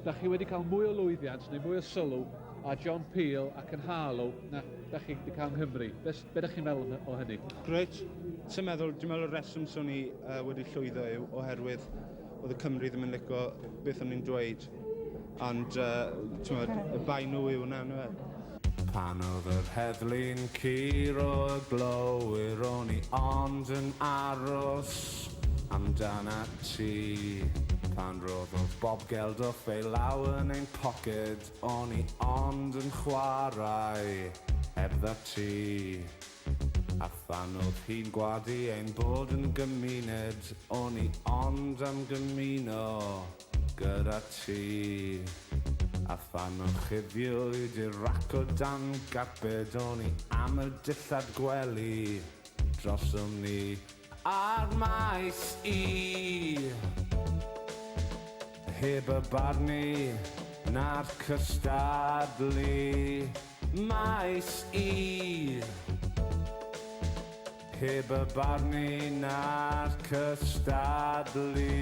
da chi wedi cael mwy o lwyddiant neu mwy o sylw â John Peel ac yn Harlow na da chi wedi cael yng Nghymru. Be, be da chi'n meddwl o hynny? Grêt. Ti'n meddwl, dwi'n meddwl y reswm swn i wedi llwyddo yw oherwydd oedd y Cymry ddim yn licio beth o'n i'n dweud. Ond, ti'n meddwl, y bai nhw yw hwnna, yndyfe? Pan oedd yr heddlu'n curo y glowyr o'n i ond yn aros amdanat ti. Pan roddodd Bob Geldof ei law yn ein poced o'n i ond yn chwarae hebdda ti. A phan oedd hi'n gwadu ein bod yn gymuned o'n i ond am gymuno gyda ti. A phan orchuddiwyd i'r rac o dan garped o'n i am y dillad gwely drosom ni a'r maes i. Heb y barnu na'r cystadlu. Maes i. Heb y barnu na'r cystadlu.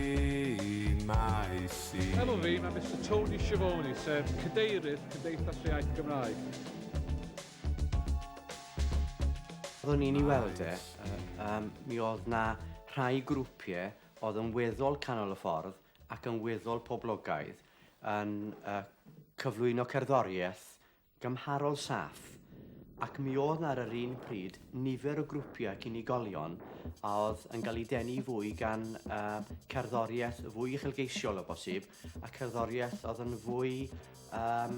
Maes i. Efo fi mae Mister Tony Schiavone, sef Cadeirydd Cymdeithas yr Iaith Gymraeg. Oeddwn i'n ei weld e, um, mi oedd na rhai grwpiau oedd yn weddol canol y ffordd ac yn weddol poblogaidd yn uh, cyflwyno cerddoriaeth gymharol saff, ac mi oedd 'na ar yr un pryd nifer o grwpiau ac unigolion a oedd yn cael eu denu fwy gan uh, cerddoriaeth fwy uchelgeisiol o bosib, a cerddoriaeth oedd yn fwy um,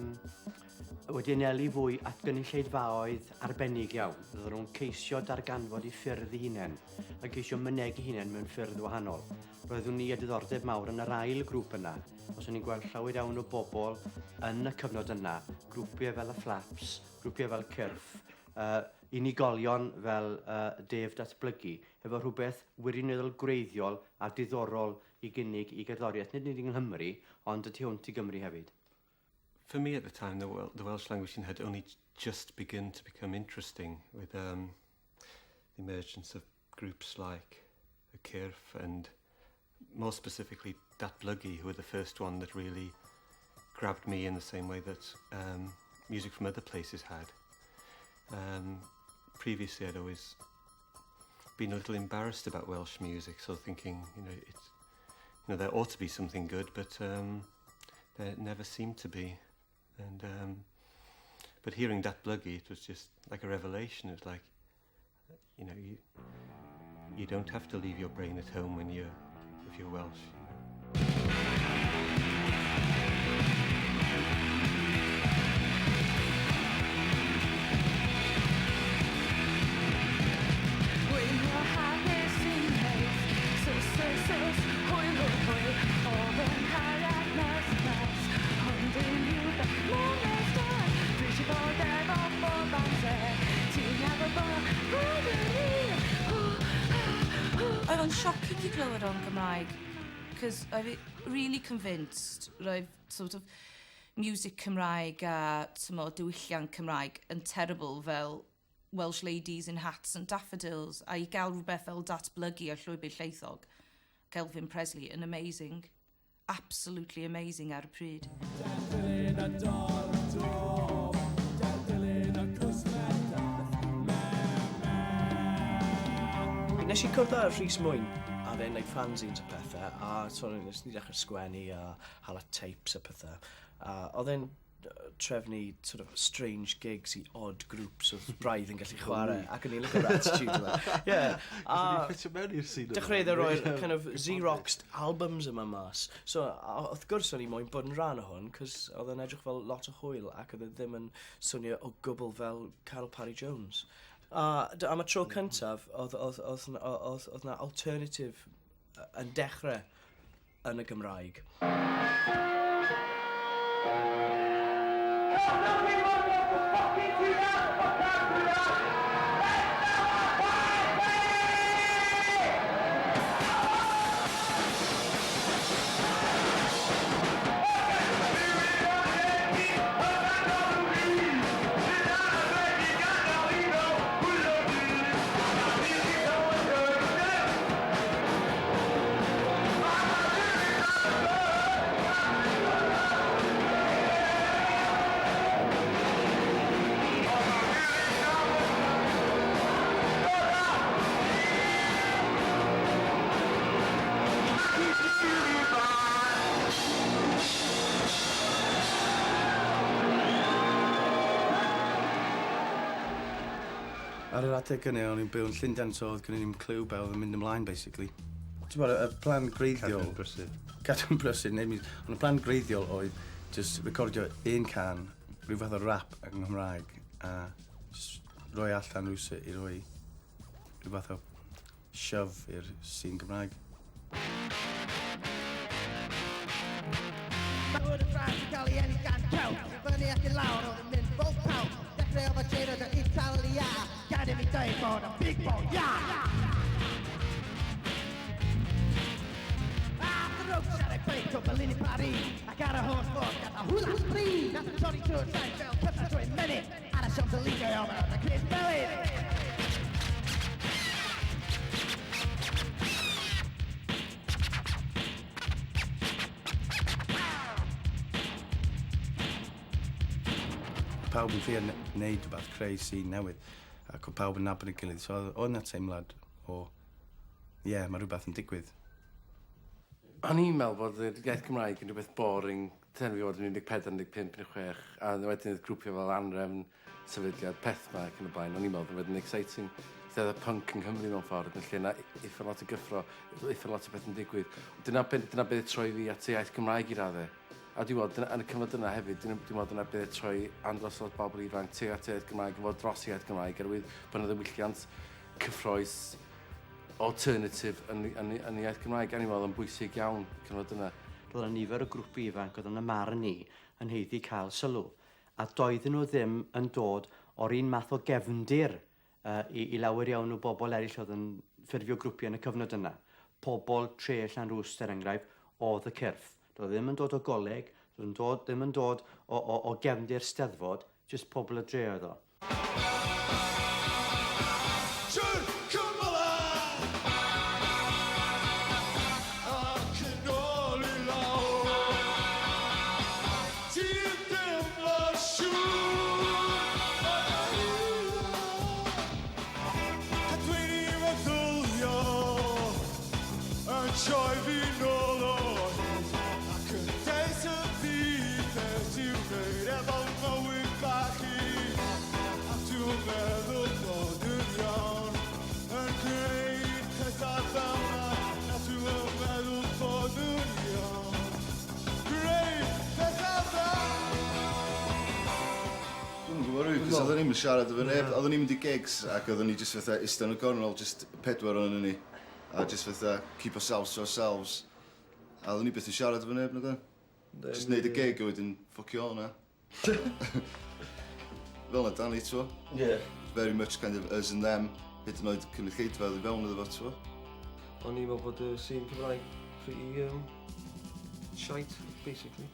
wedi anelu fwy at gynulleidfaoedd arbennig iawn. Roedden nhw'n ceisio darganfod eu ffyrdd eu hunain, yn ceisio mynegi hunain mewn ffyrdd wahanol. Roeddwn i â diddordeb mawr yn yr ail grŵp yna, os o'n i'n gweld llawer iawn o bobl yn y cyfnod yna, grwpiau fel y Flaps, grwpiau fel Cyrff, uh, unigolion fel uh, Dave Datblygu, efo rhywbeth wirioneddol gwreiddiol a diddorol i gynnig i gerddoriaeth, nid yn unig yng Nghymru, ond y tu hwnt i Gymru hefyd. For me at the time, the, Wel the Welsh language scene had only just begun to become interesting with um, the emergence of groups like y Cyrff and more specifically Datblygu, who were the first one that really grabbed me in the same way that um, music from other places had. Um, previously, I'd always been a little embarrassed about Welsh music, so thinking, you know, it's, you know, there ought to be something good, but um, there never seemed to be. And um, but hearing Datblygu, it was just like a revelation. It was like, you know, you, you don't have to leave your brain at home when you're, if you're Welsh. You know. Oedd o'n shocking i glywed o'n Gymraeg, cos oedd really convinced roedd sort of music Cymraeg a t'mo' diwylliant Cymraeg yn terrible fel Welsh ladies in hats and daffodils a i gael rhywbeth fel Datblygu a Llwybr Llaethog Kelvin Presley yn amazing. Absolutely amazing ar y pryd. Nes i cwrdd â Rhys Mwyn a fe'n neud fanzines a pethau a so nes ni dechrau sgwennu a hala tapes a pethau a oedd e'n trefnu sort of strange gigs i odd groups oedd braidd yn gallu chwarae ac o'n i'n lyco'r attitude yma. Yeah. A ffitio mewn i'r scene yma. Dechreuodd e roi'r kind of Xeroxed albums yma mas. So, a, wrth gwrs o'n i moyn bod yn rhan o hwn, cos oedd e'n edrych fel lot o hwyl ac oedd e ddim yn swnio o gwbl fel Caryl Parry Jones. A am y tro cyntaf, oedd, oedd, oedd, oedd, oedd na alternative yn dechrau yn y Gymraeg. Ar yr adeg hynny, o'n i'n byw yn Llundain, so oedd gen i ddim cliw be oedd yn mynd ymlaen, basically. Ti'n bod, y plan greiddiol... Cadw'n brysur. Cadw'n brysur, neu mi... Ond y plan greiddiol oedd just recordio un can, rhyw fath o rap yng Nghymraeg, a just roi allan rhywsut i roi rhyw fath o shove i'r scene Gymraeg. Bywyd y ffrans yn cael ei ennill gan Celt. Fyny ac i lawr oedd yn mynd bob pawb. Dechreuodd y Giro de Italia. Gad i mi dweud bod yn big boy, yeah! Ath y ropes ar ei beic o Berlin i Paris. Ac ar y holl ffordd gath o hwyl a sbri. Nath y torri trwy'r saith fel cyffro trwy mynydd. Ar y Champs-Élysées oedd y Chris Melyn. Pawb yn trio neud rhywbeth, creu scene newydd, ac oedd pawb yn nabod ei gilydd, so oedd 'na teimlad o, ie, yeah, mae rhywbeth yn digwydd. O'n i'n meddwl bod yr iaith Gymraeg yn rhywbeth boring tan fi fod yn 14, 15, 16, a wedyn oedd grwpiau fel Anrefn, Sefydliad Peth 'ma ac yn y blaen. O'n i'n meddwl bod yn exciting. Oedd y punk yng Nghymru mewn ffordd, yn lle na eitha lot o gyffro, eitha lot o beth yn digwydd. Dyna beth troi fi at y iaith Gymraeg i raddau. A dwi'n meddwl, yn y cyfnod yna hefyd, dwi'n meddwl dyna beth troi andros o bobl ifanc tuag at y iaith Gymraeg, yn fod dros iaith Gymraeg, oherwydd bod yna ddiwylliant cyffrous alternative yn iaith Gymraeg. A ni'n meddwl yn bwysig iawn cyfnod yna. Roedd yna nifer o grwpiau ifanc oedd yn y marn i yn haeddu cael sylw. A doedden nhw ddim yn dod o'r un math o gefndir i lawer iawn o bobl eraill oedd yn ffurfio grwpiau yn y cyfnod yna. Pobl tre Llanrwst, er enghraifft, oedd y Cyrff. Doedd ddim yn dod o goleg, doedd ddim yn dod o gefndir steddfod, jyst pobl y dre oedd o. Trwy'r cymylau ac yn ôl i lawr. Ti ddim yn siŵr. Cadwyn i feddylio yn troi fi nôl o hyd ac yn deud y byd beth i'w wneud efo mywyd bach i, a dwi'n meddwl bod yn iawn yn gwneud pethau fel 'na, a dwi'n meddwl bod yn iawn gwneud pethau fel. Dwi'n gwybod rwy, cos oedden ni'n siarad efo neb, oedden ni'n mynd i gigs ac oedden ni just fatha ista yn y gornel, just pedwar o'n ni, a just fatha keep ourselves to ourselves. A oedden ni byth yn siarad efo neb, nag? Just neud y gig a wedyn ffocio na. Fel na Danny, t'wo? Yeah. Very much kind of us and them, hyd yn oed cynulleidfa i fewn iddo fo, t'wo? O'n i'n meddwl bod y scene Cymraeg pretty shite, basically.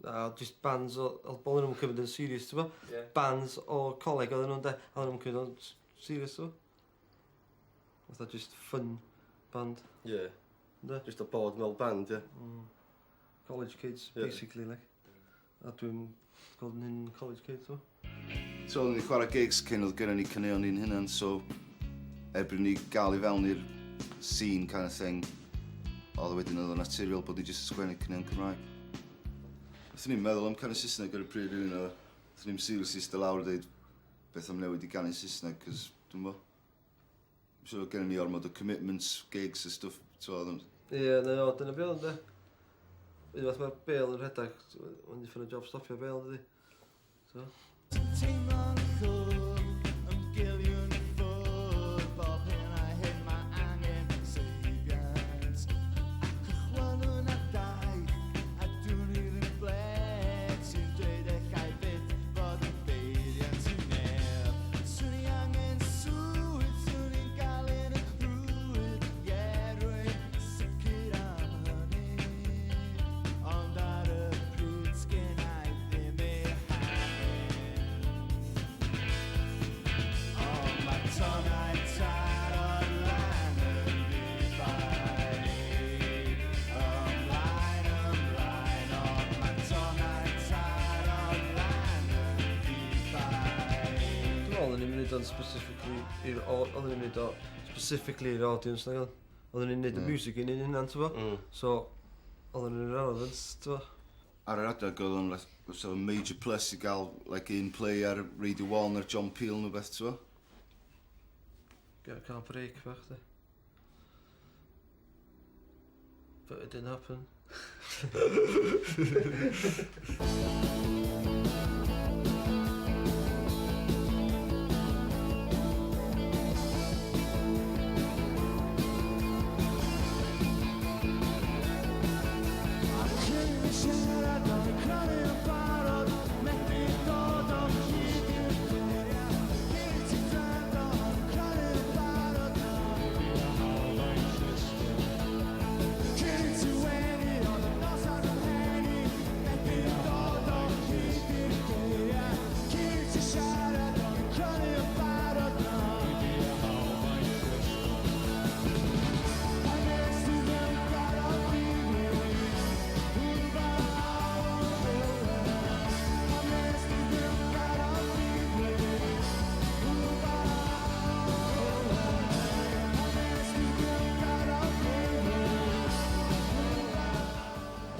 A just bands o, oedd bod nhw'n cymryd yn serious, ti'n bo? Yeah. Bands o coleg oedden nhw'n de, a oedden nhw'n cymryd yn serious, ti'n bo? Fatha just fun band. Yeah. Ynde? Just o bod mewn band, ie. College kids, basically, like. A dwi'n gweld yn hyn college kids, ti'n bo? So oedden ni chwarae gigs cyn oedd gynnon ni caneuon ni'n hunan, so erbyn ni gael i fewn i'r scene kind of thing, oedd wedyn oedd o'n naturiol bod ni jyst yn sgwennu caneuon Cymraeg. Nathon ni'n meddwl am canu Saesneg ar y pryd rili, na. Nathon ni'n seriously eistedd lawr a dweud beth am newid i ganu Saesneg, cos dwi'n bo. I'm sure gennym ni ormod o commitments, gigs a stwff, ti'n oedd Ie, na o, dyna be oedd, de. Unwaith mae'r bêl yn rhedeg, mae'n different job stopio bêl, dydi? So. Teimlo'n llwm, ymgiliwn i ffwrdd, bob hyn a hyn mae angen seibiant. Ac ychwanwn ar daith, a dwn i ddim ble, ti'n dweud allai byth fod yn beiriant i neb. Swn i angen swydd, swn i'n gael un yn rhwydd, ie, rwy'n sicr am hynny. Ond ar y pryd sgynna i ddim ei hangen. Ond mae tonnau taro'r lan yn ddibaid. Ymlaen, ymlaen, ond mae tonnau taro'r lan yn ddibaid. Dwi'n meddwl oedden ni'n mynd o'n specifically i'r oedden ni'n mynd o specifically i'r audience, nag oedd? Oedden ni'n neud y music i'n un hunan, ti'n bo? So, oedden ni'n irrelevant, ti'n bo? Ar yr adeg oedd o'n So major plus i gael like, un play ar Radio 1 ar John Peel neu beth, ti'n Gael break bach, de. But it didn't happen.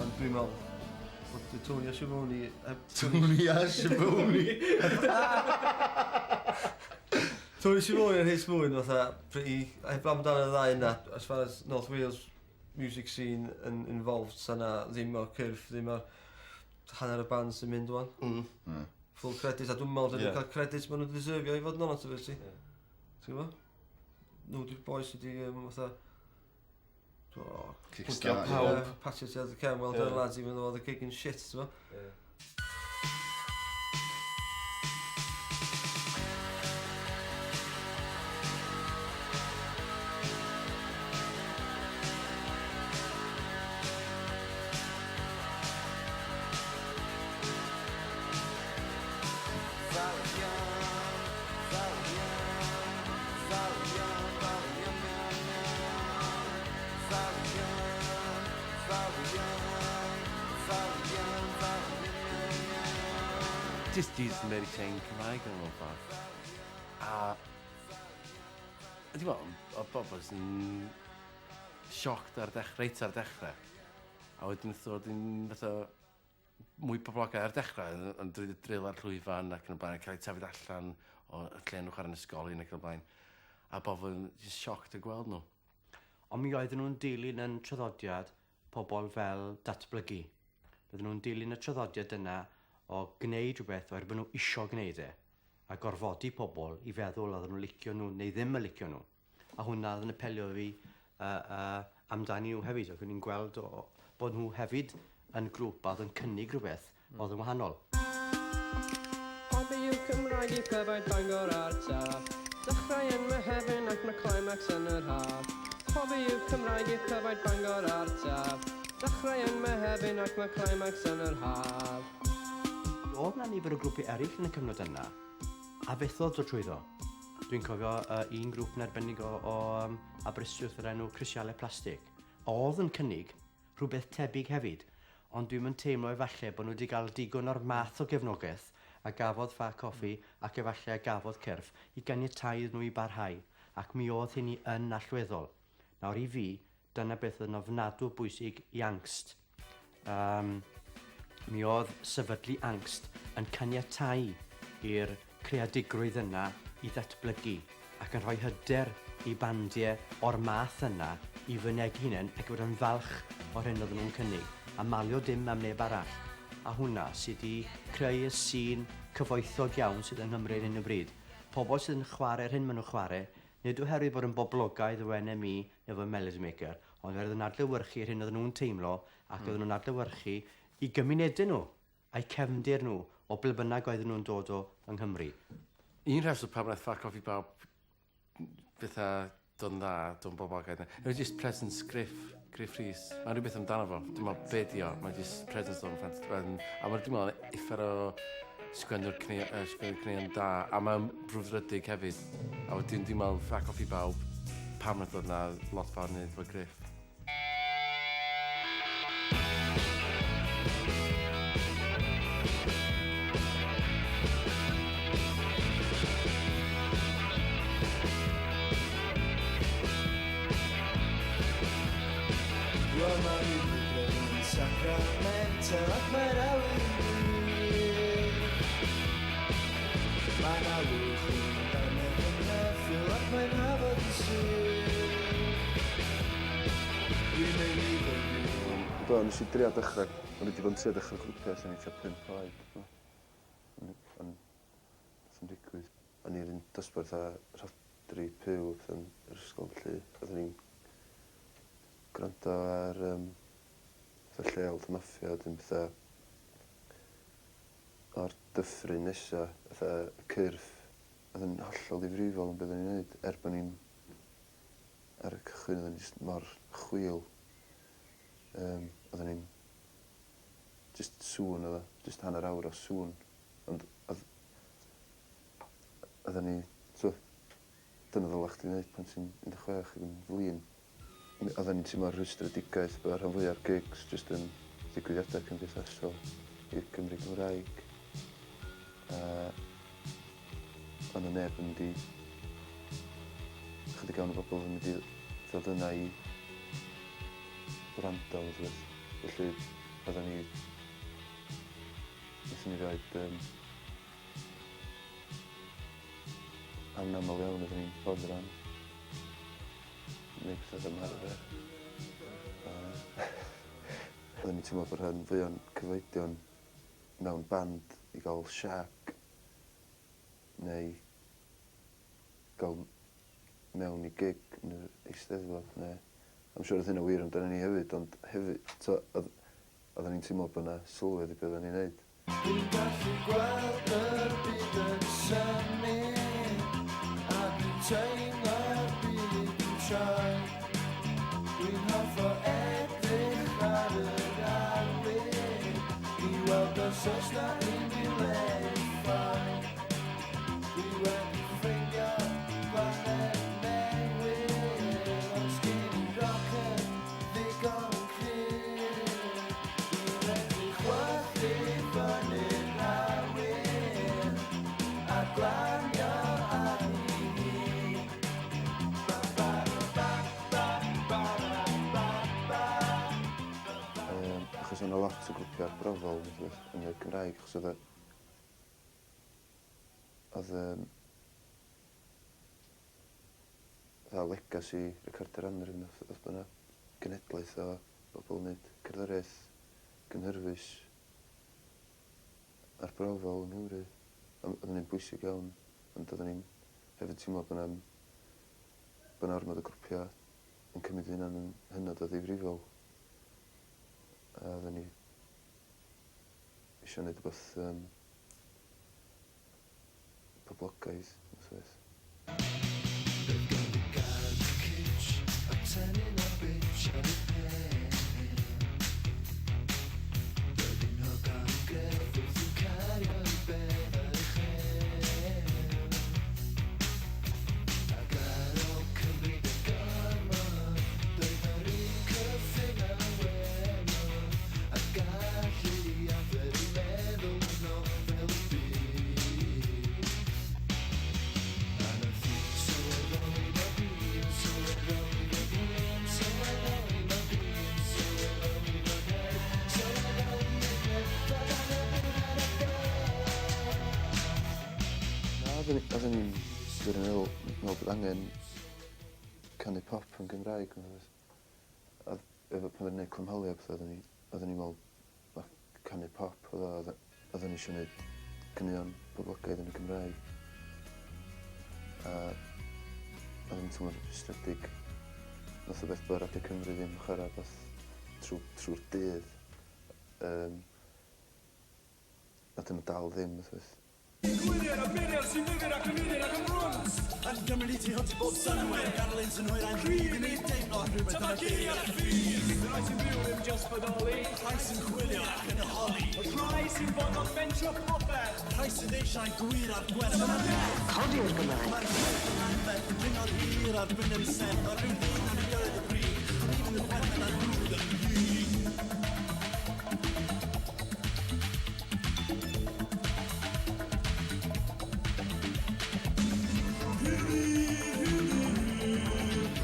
Ond dwi'n meddwl bod y Tony a Schiavone... Tony a Schiavone! Tony Schiavone a Rhys Mwyn fatha pretty... Heblaw amdano y ddau yna, as far as North Wales music scene yn involved, sa na ddim o'r Cyrff, ddim o'r hanner y band sy'n mynd wan. Full credit, a dwi'n meddwl dyn nhw'n cael credit maen nhw'n deserfio i fod yn onest efo ti. Ti'n gwybod? Nhw di'r boys sydd wedi fatha... Oh, Kickstart, pawb. Yeah, patio ti ar y cefn, well done lads, even though the gig yn shit, ti'n gwybod? Yeah. Just Jesus Mary Chain Cymraeg yn mewn ffordd. A dwi'n meddwl, oedd bobl sy'n shocked ar dechrau, reit ar dechrau. A wedyn wrth ddod yn fatha mwy poblogaidd ar dechrau, yn drwy drill ar llwyfan ac yn y blaen, cael eu tafod allan o lle nhw chwarae yn ysgolion ac yn y blaen. A bobl yn just shocked o gweld nhw. Ond mi oedden nhw'n dilyn yn traddodiad pobl fel Datblygu. Bydden nhw'n dilyn y traddodiad yna o gwneud rhywbeth oherwydd bod nhw isio gwneud e, a gorfodi pobl i feddwl oedden nhw'n licio nhw neu ddim yn licio nhw. A hwnna oedd yn apelio fi amdani nhw hefyd, ac o'n i'n gweld bod nhw hefyd yn grŵp a oedd yn cynnig rhywbeth oedd yn wahanol. Hobi yw Cymraeg i pryfaid Bangor a'r Taf. Dechrau yn Mehefin ac mae climax yn yr haf. Hobi yw Cymraeg i pryfaid Bangor a'r Taf. Dechrau yn Mehefin ac mae climax yn yr haf. Oedd na nifer o grwpiau eraill yn y cyfnod yna, a fethodd dod trwyddo. Dwi'n cofio un grŵp yn arbennig o Aberystwyth o'r enw Crisialau Plastig. Oedd yn cynnig rhywbeth tebyg hefyd, ond dwi'm yn teimlo efallai bod nhw wedi cael digon o'r math o gefnogaeth a gafodd Ffa Coffi ac efallai a gafodd Cyrff i ganiatáu iddyn nhw i barhau, ac mi oedd hynny yn allweddol. Nawr i fi, dyna beth oedd yn ofnadw bwysig i Ankst. Mi oedd sefydlu Ankst yn caniatáu i'r creadigrwydd yna i ddatblygu ac yn rhoi hyder i bandiau o'r math yna i fynegi hunain ac i fod yn falch o'r hyn oedden nhw'n cynnig a malio dim am neb arall. A hwnna sydd wedi creu y sîn cyfoethog iawn sydd yng Nghymru ar hyn o bryd. Pobl sydd yn chwarae'r hyn maen nhw'n chwarae, nid oherwydd bod yn boblogaidd efo NME neu efo Melody Maker, ond oherwydd yn adlewyrchu yr hyn oedden nhw'n teimlo ac oedden nhw'n adlewyrchu i gymunedau nhw a'u cefndir nhw o ble bynnag oedden nhw'n dod o yng Nghymru. Un rheswm pam wnaeth Ffa Coffi Bawb fatha dod yn dda, dod yn boblogaidd. It was just presence Griff, Griff Rhys. Mae rhywbeth amdano fo. Dwi'n meddwl be di o. Mae just presence o'n ffantastig. A mae'n dwi'n meddwl uffar o sgwennwr sgwennwr caneuon da. A mae'n brwdfrydig hefyd. A wedyn dwi'n meddwl Ffa Coffi Bawb, pam wnaeth ddod na lot fawr wneud efo Griff. Wel, mae hi wedi Sacramento ac mae'r awyr yn Mae'n alw chwi dannedd yn neffil ac mae'n hafod yn syth. Dwi'n ei fyny. Do, nes i drio dechrau, o'n i wedi bod yn trio dechrau grwpiau ers o'n i tua 5 oed. Ond nath o'm digwydd. O'n i'r un dosbarth â Rhodri Pugh a petha yn yr ysgol felly oedden ni'n gwrando ar um, fatha lleol The Mafia a wedyn petha o'r dyffryn nesa fatha y Cyrff oedd yn hollol ddifrifol yn beth o'n i'n neud er bod ni'n ar y cychwyn oedden ni jyst mor chwil. Oedden ni'n jyst sŵn oedd o, jyst hanner awr o sŵn. Ond oedd oedden ni, so, dyna ddylech chdi wneud pan ti'n 16 ac yn flin. Oedden ni'n teimlo rhwystredigaeth bod rhan fwya o'r gigs jyst yn ddigwyddiadau cymdeithasol i'r Cymry Gymraeg. A oedd 'na neb yn mynd i... Chydig iawn o bobl yn mynd i ddod yna i wrando fath o beth. Felly oedden ni... Wnaethon ni roed um, anaml iawn oedden ni'n boddran. Neu pethau ddim arfer. A oedden ni'n teimlo bod rhan fwy o'n cyfoedion mewn band i gael siag neu gael mewn i gig yn yr Eisteddfod neu... I'm siŵr oedd hynna wir amdano ni hefyd, ond hefyd, to, oedd, oedden ni'n teimlo bod yna sylwedd i beth oedden ni'n neud. Dwi'n gallu gweld yr byd yn symud A dwi'n teimlo'r byd yn troi. Dwi'n hoff o edrych ar yr awyr I weld os oes na unrhyw le i ffoi. Dwi wedi ffeindio planed newydd, ond sgin i roced ddigon cryf i medru chwythu fyny'r awyr a glanio arni hi. Ba ba ba ba ba ba ba. Achos oedd 'na lot o grwpiau arbrofol yn y Gymraeg, achos oedd y oedd um, fatha legacy Recorder Anrefn oedd bod 'na genhedlaeth o bobl yn neud cerddoriaeth gynhyrfus arbrofol yng Nghymru. Oedd hynny'n bwysig iawn, ond oedden ni'n hefyd teimlo bod 'na bod 'na ormod o grwpiau yn cymryd eu hunain yn hynod o ddifrifol. A oedden ni isio neud rwbath um, poblogaidd, math o beth. They've got the guards kitsch, a tennyn o bitch ar y pen. Dydyn nhw gan grefft wrth i'w cario i bedd ar ei chen. Ac ar ôl cymryd y gormod, doedd na'r un cyffur na wenodd, a gallu i adfer i meddwl yn ôl fel y byd. A nath hi sylweddoli bod hi'n sylweddoli bod hi'n sylweddoli bod hi'n sylweddoli bod hi'n sylweddoli bod anna ar y Na, oedden ni'n wirioneddol meddwl bod angen canu pop yn Gymraeg. Math o beth. A efo pan oedden ni'n neud Clymholi a pethau, oedden ni'n meddwl ma' canu pop oedd o, oedden ni eisiau gwneud caneuon poblogaidd yn y Gymraeg. A oedden ni'n teimlo'n rhwystredig. Nath o beth bod Radio Cymru ddim chwarae beth trwy'r dydd. A dyn nhw dal ddim, math o beth. Gwirion a mirion sy'n ddifyr ac yn unig ac yn brwnt. Yn Gymru tu hwnt i bob synnwyr. Ganol ein synhwyrau'n rhydd i ni deimlo rhywbeth am y geiriau a'r ffydd. Y rhai sy'n byw ddim just bodoli. Rhai sy'n chwilio ac yn holi. Y rhai sy'n fodlon mentro popeth. Rhai sydd eisiau gwir a'r gwerth. Codi'r Gymraeg. Mae'r peth yn anferth yn dringo'n hir ar bryn yr serth. O ryw ddyn am gyrraedd y brig. Ond even y chwerthin a'r mwd yn hyd.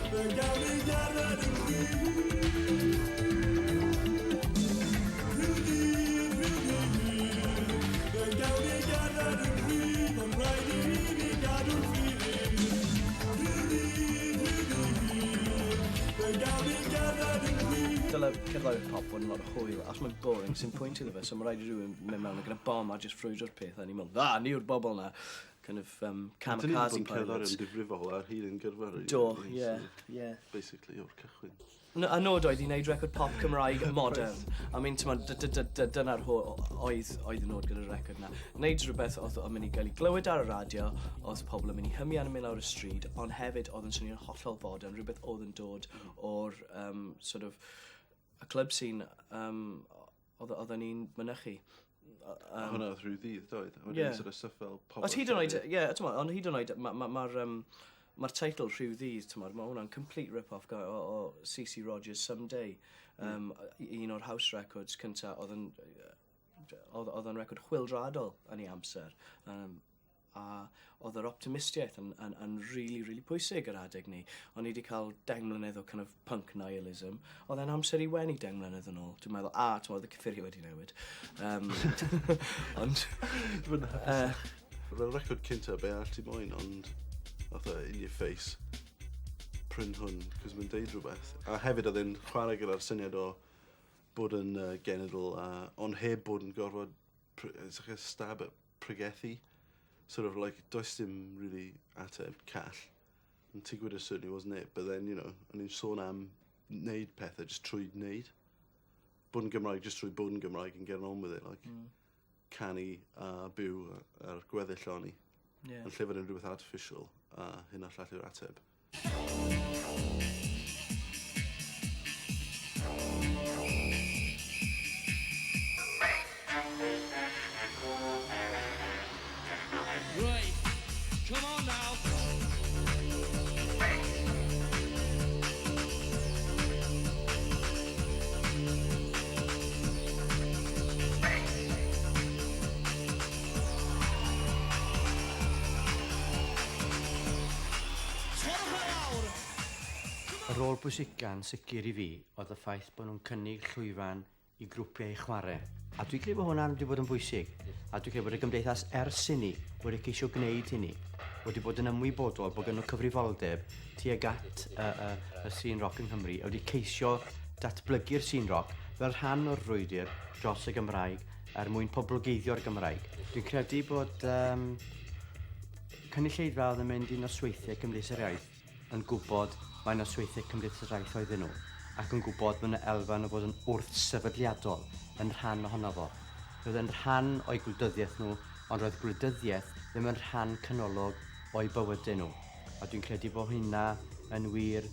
Fe gawn ni gerdded yn rhydd. Rhyw ddydd, rhyw ddydd, fe gawn ni gerdded yn rhydd, ond rhaid i Dyle cerddoriaeth pop fod yn lot o hwyl. Os mae'n boring, sy'n pwynt iddo fe, so mae rhaid i rhywun mynd mewn gyda bom a just ffrwydro'r peth, a ni'n meddwl, ah, ni yw'r bobl na. Kind of kamikaze pilots. Dyn ni'n difrifol ar hyd yn gyrfa. Do, ie, ie. Basically, o'r cychwyn. Y nod oedd i wneud record pop Cymraeg modern. I mean, t'mod, dyna'r oedd, oedd y nod gyda'r record na. Wneud rhywbeth oedd yn mynd i gael ei glywed ar y radio, oedd pobl yn mynd i hymian yn mynd lawr y stryd, ond hefyd oedd yn swnio'n hollol fodern, rhywbeth oedd yn dod o'r sort of, y club scene oedden ni'n mynychu. Hwnna oedd Rhyw Ddydd, doedd? A wedyn sort of stuff fel Pobl. Ond hyd yn oed, ie, t'mod, ond hyd yn oed, mae'r teitl Rhyw Ddydd, t'mod, mae hwnna'n complete rip-off o CC Rogers Someday. Un o'r house records cynta oedd yn record chwyldroadol yn ei amser. A oedd yr optimistiaeth yn really, really pwysig yr adeg ni. O'n i wedi cael 10 mlynedd o kind of punk nihilism. Oedd e'n amser i wenu 10 mlynedd yn ôl. Dwi'n meddwl, a, ti'n meddwl, y cyffuriau wedi newid. Ond Fel record cynta, be arall ti moyn, ond fatha in your face, pryn hwn, cos mae'n deud rhywbeth. A hefyd oedd e'n chwarae gyda'r syniad o bod yn genedl, ond heb bod yn gorfod, it's like a stab at pregethu. Sort of like, does dim really ateb call. And Tigwyd certainly wasn't it, but then, o'n i'n sôn am wneud pethau just trwy wneud. Bod yn Gymraeg just trwy bod yn Gymraeg and get on with it, like. Canu a byw ar gweddill o'n i. Yn lle fod yn rhywbeth artificial, a hyn a llall yw'r ateb. Right, come on now. Torrwch e lawr. Y rôl bwysica'n sicr i fi oedd y ffaith bod nhw'n cynnig llwyfan i grwpiau i chwarae. A dwi'n credu bod hwnna'n wedi bod yn bwysig. A dwi'n credu bod y gymdeithas ers hynny wedi ceisio gwneud hynny. Wedi bod yn ymwybodol bod gen nhw cyfrifoldeb tuag at y scene rock yng Nghymru a wedi ceisio datblygu'r scene rock fel rhan o'r frwydr dros y Gymraeg er mwyn poblogeiddio'r Gymraeg. Dwi'n credu bod cynulleidfa oedd yn mynd i nosweithiau Cymdeithas yr Iaith yn gwybod mai nosweithiau Cymdeithas yr Iaith oedden nhw ac yn gwybod bod yna elfen o fod yn wrth-sefydliadol yn rhan ohono fo. Roedd yn rhan o'i gwleidyddiaeth nhw, ond roedd gwleidyddiaeth ddim yn rhan canolog o'i bywydau nhw. A dwi'n credu bod hynna yn wir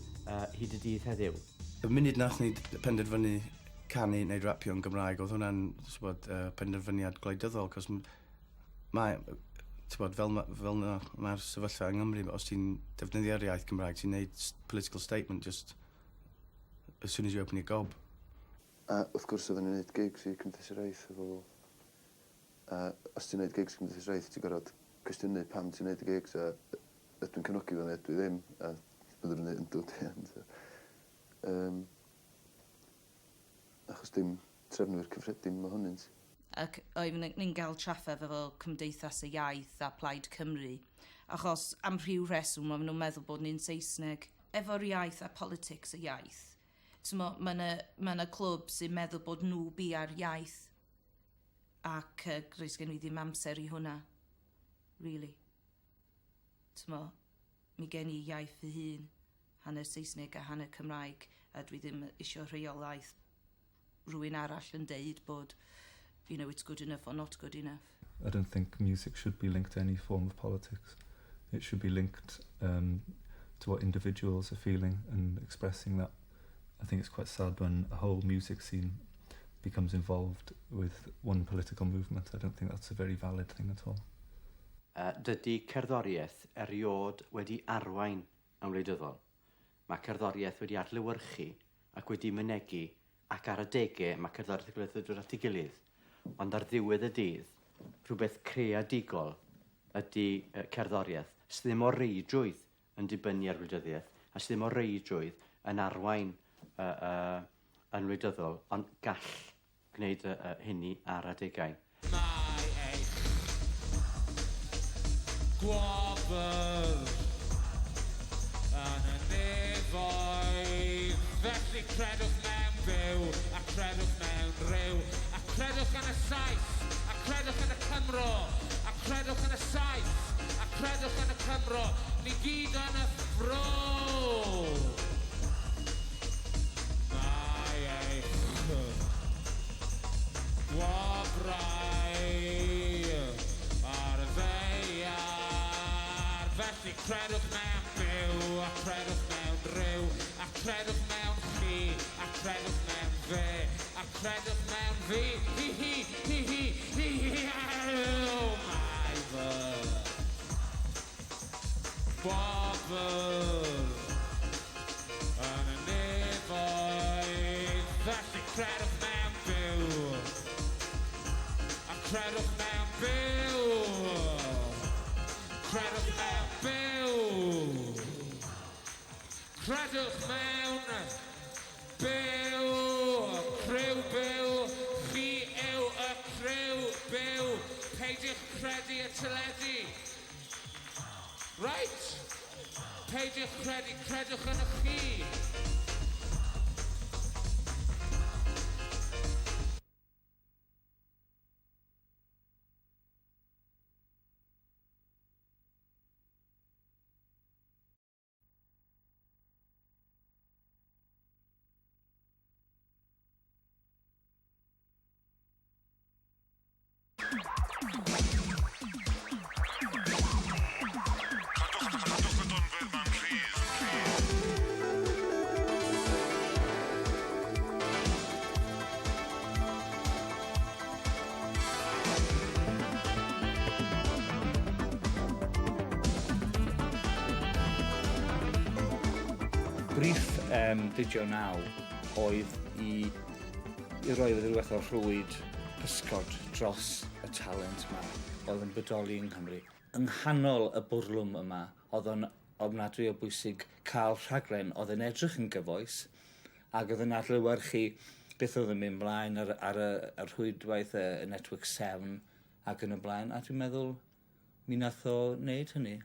hyd y dydd heddiw. Y munud nath ni penderfynu canu neu rapio yn Gymraeg, oedd hwnna'n t'bod, penderfyniad gwleidyddol, cos mae, t'bod, fel mae'r sefyllfa yng Nghymru, os ti'n defnyddio'r iaith Gymraeg, ti'n neud political statement just as soon as you open your gob. A wrth gwrs oedden ni'n neud gigs i Cymdeithas yr Iaith efo. A os ti'n neud gigs i Cymdeithas yr Iaith, ti'n gorfod cwestiynu pam ti'n neud y gigs a ydw i'n cefnogi fo neu ydw i ddim, a byddwn nhw'n neud yn dod i end. Achos dim trefnwyr cyffredin mohonynt. Ac oeddwn ni'n gael trafferth efo Cymdeithas y Iaith a Plaid Cymru, achos am rhyw rheswm maen nhw'n meddwl bod ni'n Saesneg. Efo'r iaith a politics y iaith, t'mo, ma' 'na clwb sy'n meddwl bod nhw bia'r iaith, ac does gen i ddim amser i hwnna, really. T'mo, mi gen i iaith fy hun, hanner Saesneg a hanner Cymraeg, a dwi ddim isio rheolaeth rhywun arall yn deud bod it's good enough or not good enough. I don't think music should be linked to any form of politics. It should be linked to what individuals are feeling and expressing that. I think it's quite sad when a whole music scene becomes involved with one political movement. I don't think that's a very valid thing at all. Dydy cerddoriaeth erioed wedi arwain yn wleidyddol. Mae cerddoriaeth wedi adlewyrchu ac wedi mynegi, ac ar adegau mae cerddoriaeth a gwleidyddiaeth dod at ei gilydd. Ond ar ddiwedd y dydd, rhywbeth creadigol ydy cerddoriaeth, sydd ddim o reidrwydd yn dibynnu ar wleidyddiaeth, a sydd ddim o reidrwydd yn arwain yn wleidyddol, ond gall gwneud hynny ar adegau. Mae eich gwobr yn y nefoedd, felly credwch mewn byw, a credwch mewn rhyw, a credwch yn y Sais, a credwch yn y Cymro, a credwch yn y Sais, a credwch yn y Cymro, ni gyd yn y fro. Mae eich gwobrau ar y ddaear. Felly credwch mewn byw, a credwch mewn rhyw, a credwch mewn chi, a credwch mewn fe, a credwch mewn fi, hi hi, hi hi, hi hi, hi, mae fy bobl yn y nefoedd. Felly credwch mewn byw, a credwch mewn byw, credwch mewn byw, credwch mewn byw, criw byw, chi yw y criw byw, peidiwch credu y teledu. Right? Peidiwch credu, credwch yn y chi. Briff um, Digio Now oedd i, i roi rhyw fath o rhwyd pysgod dros y talent yma oedd yn bodoli yng Nghymru. Yng nghanol y bwrlwm yma, oedd o'n ofnadwy o bwysig cael rhaglen oedd yn edrych yn gyfoes ac oedd yn adlewyrchu beth oedd yn mynd mlaen ar, ar y, y rhwydwaith y, y Network 7 ac yn y blaen. A dwi'n meddwl mi nath o wneud hynny.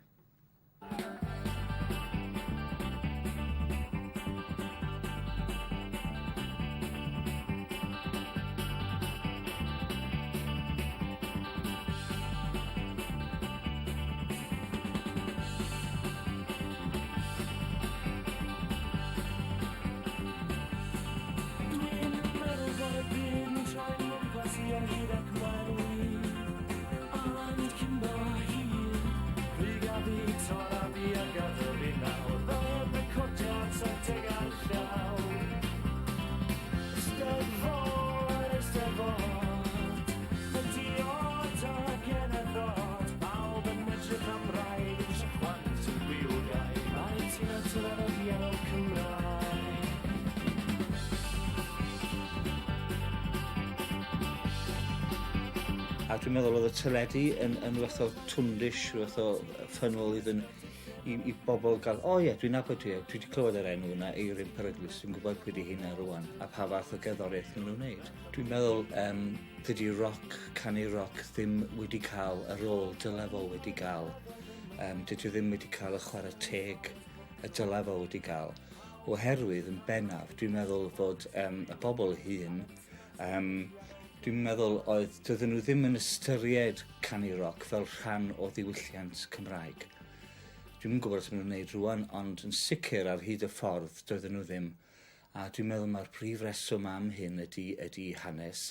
Dwi'n meddwl bod y byd yn troi gwmpas i o hyd ac mae'n wir. Ond cyn bo hir, plyga fi, torra fi a gadael fi nawr. Fel recordiad saith ar llaw. Eisteddfod, Eisteddfod, y diod a genethod. Pawb yn edrych am rai, ddim eisiau chwant yn gwiwgau. Mae ti'n natur ar y piano Cymraeg. A dwi'n meddwl oedd y teledu yn, yn fath o twndish, rhyw fath o ffynol iddyn i, i bobl gael, o oh, ie, dwi'n nabod dwi, dwi wedi clywed yr enw yna, Eirin Peryglus, dwi'n gwybod pwy di hynna rwan, a pa fath o gerddoriaeth maen nhw'n wneud. Dwi'n meddwl um, dydy roc, canu roc, ddim wedi cael y rôl dyle fo wedi gael. Um, dydy o ddim wedi cael y chwarae teg y dyle fo wedi gael. Oherwydd yn bennaf, dwi'n meddwl fod um, y bobl hyn um, dwi'n meddwl oedd dydyn nhw ddim yn ystyried canu roc fel rhan o ddiwylliant Cymraeg. Dwi'm yn gwybod os maen nhw'n gwneud rwan, ond yn sicr ar hyd y ffordd doedden nhw ddim. A dwi'n meddwl mae'r prif reswm am hyn ydy, ydy hanes,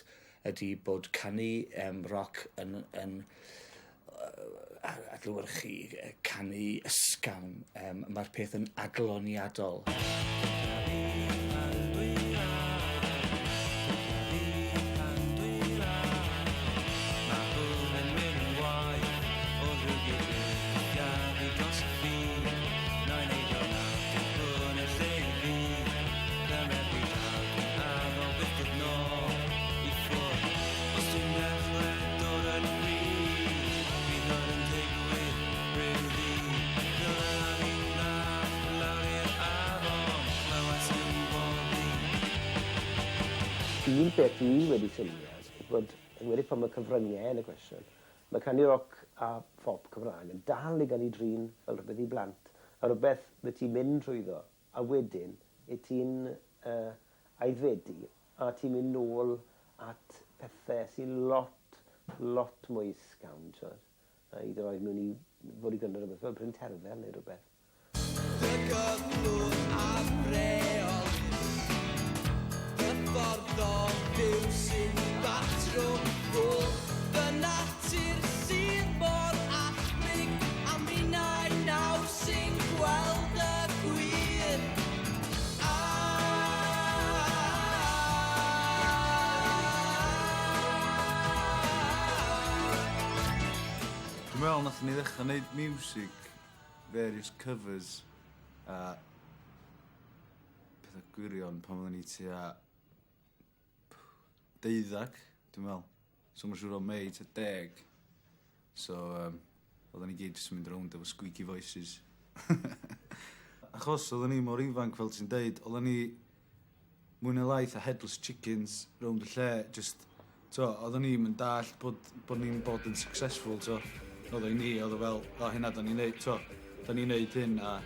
ydy bod canu um, roc yn, yn adlewyrchu canu ysgafn. Um, mae'r peth yn adloniadol. Un peth dwi wedi sylwi ar yw bod, yn enwedig pan mae cyfryngau yn y cwestiwn, mae canu roc a phop Cymraeg yn dal i gael ei drin fel rhywbeth i blant, a rhywbeth wyt ti'n mynd trwyddo, a wedyn wyt ti'n yy aeddfedu a ti'n mynd nôl at pethau sy'n lot, lot mwy ysgafn, t'wod. A hyd yn oed mewn i fod i gwrando rhywbeth fel Bryn Terfel neu rhywbeth. Dy gyflwr afreol, Dy ffordd o fyw sy'n batrwm ffôl, Fy natur sydd mor allblyg, A minnau nawr sy'n gweld y gwir. Dwi'n meddwl nathon ni ddechrau neud miwsig, various covers a petha gwirion pan oedden ni tua deuddag, dwi'n meddwl. So mae'n siŵr o May tua 10. So um, oedden ni gyd jyst yn mynd rownd efo squeaky voices. Achos oedden ni mor ifanc fel ti'n deud, oedden ni mwy neu lai fatha headless chickens rownd y lle, just, t'o, oedden ni'm yn dallt bod, bod ni'n bod yn successful, t'o. Oedd o i ni, oedd o fel, o hynna da ni'n neud, t'o, da ni'n neud hyn, a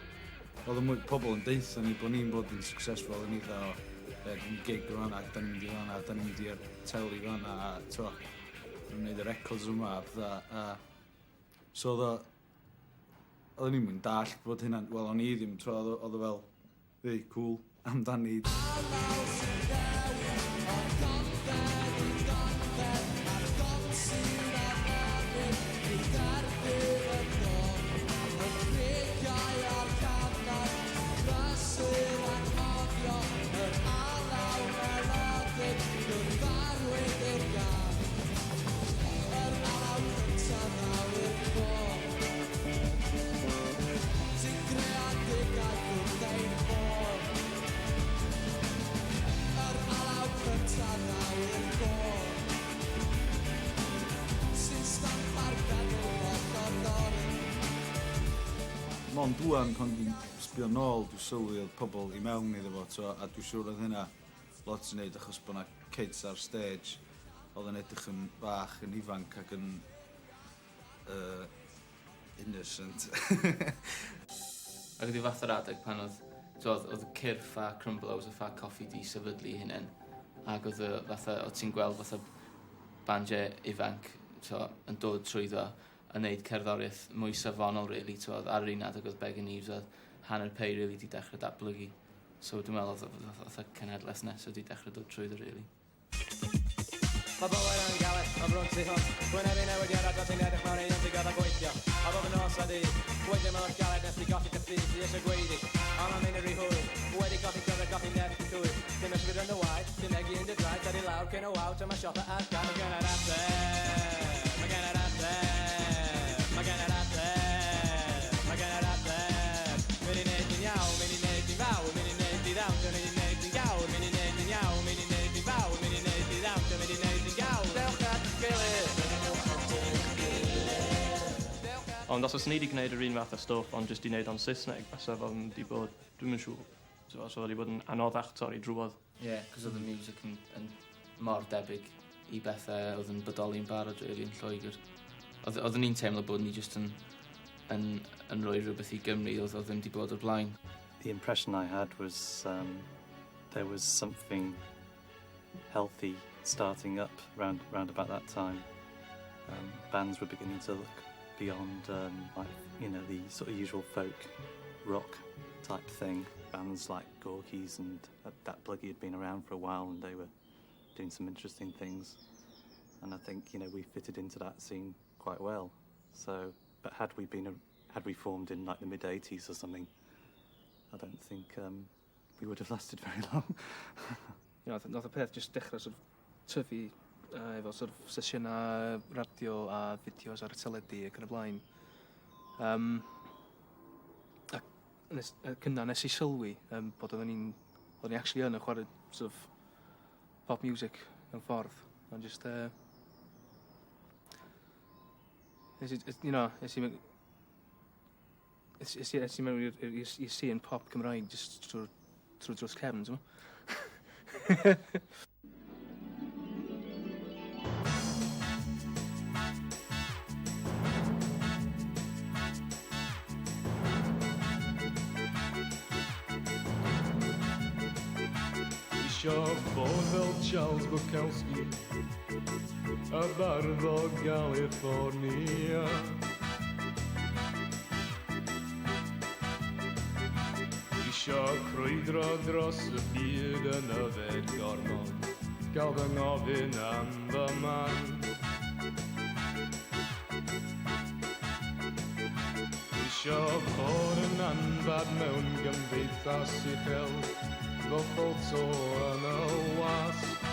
oedd y mwy pobl yn deutha ni bod ni'n bod yn successful, oedden ni fatha, o, e, dwi'n gig yn fan'na, da ni'n mynd i fan'na, da ni'n mynd i'r teli fan'na, a t'o, da ni'n neud y records yma, a petha, a so oedd o, oedden ni'm yn dallt bod hynna'n, wel o'n i ddim, t'o, oedd o fel, Ei, cŵl. Amdani. Sy'n greadigaeth wrth ein bodd. Yr alaw cyntaf ddaw i'r gof. Sy'n stamp ar feddwl holl dorri. Mond ŵan pan dwi'n sbio nôl dwi'n sylwi oedd pobl i mewn iddo fo t'o' a dwi'n siŵr oedd hynna lot i neud achos bo' 'na kids ar stage oedd yn edrych yn fach yn ifanc ac yn yy innocent. Ac oedd hi fath o'r adeg pan oedd, t'wod, oedd Cyrff a Crumblows a Ffa Coffi 'di sefydlu eu hunain, ac oedd y fatha, oedd ti'n gweld fatha bandiau ifanc, t'o', yn dod trwyddo a neud cerddoriaeth mwy safonol rili, t'wod, ar yr un adeg oedd Begging Eves a Hanner Pei rili 'di dechrau datblygu. So dwi'n meddwl oedd fatha cenhedlaeth nesaf 'di dechrau dod trwyddo rili. Mae bywyd yn galed, yn brwnt tu hwnt. Wynebu newidiadau tra ti'n edrych mewn i un sy'n gorfod gweithio. A bob yn nos a dydd, gweithio mor galed nes ti golli dy ffydd, ti eisiau gweiddi, ond mae'n mynd yn rhy hwyr. Wedi colli cyfle, colli nerth yn llwyr. Dim ysbryd yn dy waed, dim egni yn dy draed, tydi lawr cyn y wawr, tra mae siopa ar gau. Mae gen i'r ateb, mae gen i'r ateb, mae gen i'r ateb, mae gen i'r ateb. Mynd i neud ti'n iawn, mynd i neud ti'n fawr, mynd i neud ti ddawnsio, mynd i neud ti'n gawr, mynd i neud ti'n iawn, mynd i neud ti'n fawr, mynd i neud ti ddawnsio, mynd i neud ti'n gawr. Dewch at eich gilydd. Dewch at eich gilydd. Ond os oes ni wedi gwneud yr un fath o stwff ond jyst 'di wneud o'n Saesneg, fysa fo'n 'di bod, dwi'm yn siŵr, so fysa fo 'di bod yn anoddach torri drwodd. Ie, yeah, cos oedd y music yn, yn mor debyg i bethau oedd yn bodoli yn barod really yn Lloegr. Oedd, oeddwn ni'n teimlo bod ni jyst yn, yn, yn rhoi rhywbeth i Gymru oedd, oedd ddim wedi bod o'r blaen. The impression I had was there was something healthy starting up round, round about that time. Bands were beginning to look beyond like, the sort of usual folk rock type thing. Bands like Gorky's and Datblygu had been around for a while and they were doing some interesting things. And I think, we fitted into that scene quite well. So, but had we been, a, had we formed in like the mid 80s or something, I don't think we would have lasted very long. Nath y peth jyst dechrau sort of tyfu efo sort of sesiynau radio a fideos ar y teledu ac yn y blaen. A nes, cynna nes i sylwi bod oedden ni actually yn y chwarae sort of pop music mewn ffordd. Ond just, nes i, nes i mewn i'r scene pop Cymraeg just trwy drws cefn, ti'n gwbod? Isio bod fel Charles Bukowski, y bardd o California. Isio crwydro dros y byd yn yfed gormod, gael fy ngofyn am fy man. Isio bod yn anfad mewn gymdeithas uchel, fel ffoto yn y wasg.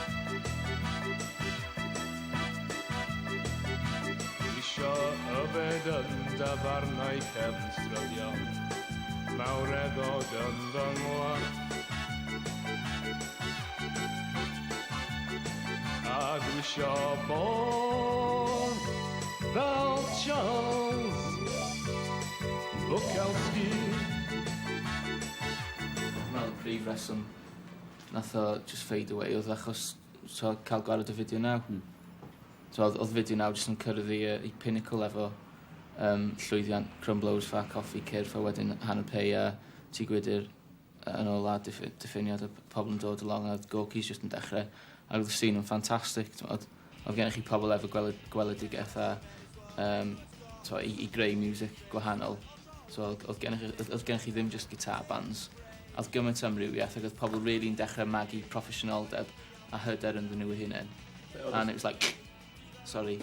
Isio yfed yn dafarnau cefn strydion, mawreddog yn fy ngwallt. A dwi isio bod fel Charles Bukowski. Meddwl prif reswm nath o just fade away oedd achos so, cael gwared o Fideo Now. So, oedd Fideo Now just yn cyrraedd i pinnacle efo llwyddiant Crumb Loaves, Ffa Coffi, Cyrff a wedyn Hanner Pei a Tŷ Gwydr yn ôl a diffiniad o pobl yn dod along a Gorky's just yn dechrau. A oedd y scene yn ffantastig. Oedd gennych chi pobl efo gweledigaeth a to, i greu music gwahanol. So oedd gennych chi ddim just guitar bands. A oedd gymaint o amrywiaeth ac oedd pobl really yn dechrau magu proffesiynoldeb a hyder ynddyn nhw eu hunain. And it was like, sorry.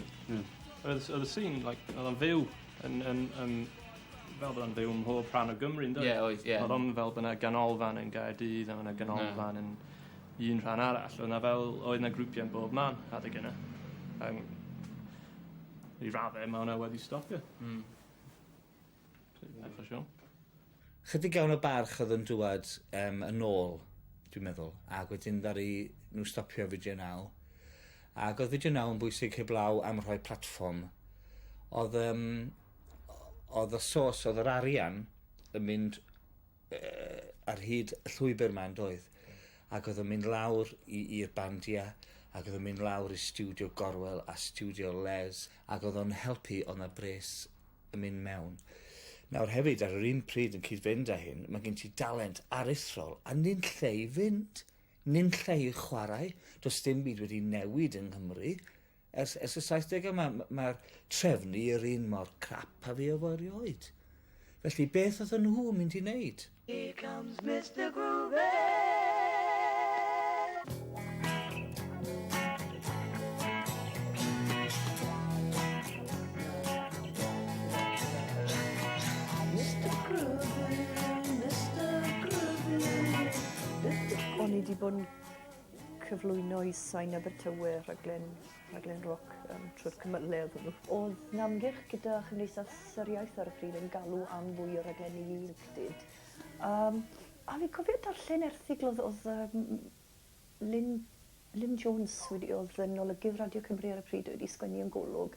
Oedd y scene, like, oedd o'n fyw yn fel bod o'n fyw ym mhob rhan o Gymru, yn Ie, oedd, ie. Oedd o'n fel bod yna ganolfan yn Gaerdydd, a yna ganolfan yn un rhan arall. Oedd yna fel, oedd yna grwpiau yn bob man adeg yna. I raddau, mae hwnna wedi stopio. Eitha siŵr. Chydig iawn o barch oedd yn dŵad yn ôl, dwi'n meddwl, ac wedyn ddaru nhw stopio Fideo Now. Ac oedd Fideo Now yn bwysig heblaw am rhoi platfform. Oedd y sos, oedd yr arian yn mynd ar hyd y llwybr ma'n doedd. Ac oedd yn mynd lawr i'r bandia, ac oedd yn mynd lawr i stiwdio Gorwel a stiwdio Les, ac oedd o'n helpu oedd na bres yn mynd mewn. Nawr hefyd, ar yr un pryd yn cyd-fynd â hyn, mae gen ti dalent aruthrol a nin lle i fynd, nin lle i chwarae. Does dim byd wedi newid yng Nghymru. Ers y 70au mae'r trefnu yr un mor crap a fi o fo erioed. Felly beth oedd nhw yn mynd i wneud? Here comes Mr. Groovy. Mr. Groovy, Mr. Groovy, Mr. O'n i wedi bod yn cyflwyno i Sain Abertawe rhaglen roc trwy'r cymylau oedden nhw. Oedd 'na ymgyrch gyda Chymdeithas yr Iaith ar y pryd yn galw am fwy o raglenni ieuenctid. A fi'n cofio darllen erthygl oedd Lynn Jones wedi, oedd yn olygydd Radio Cymru ar y pryd wedi sgwennu yn Golwg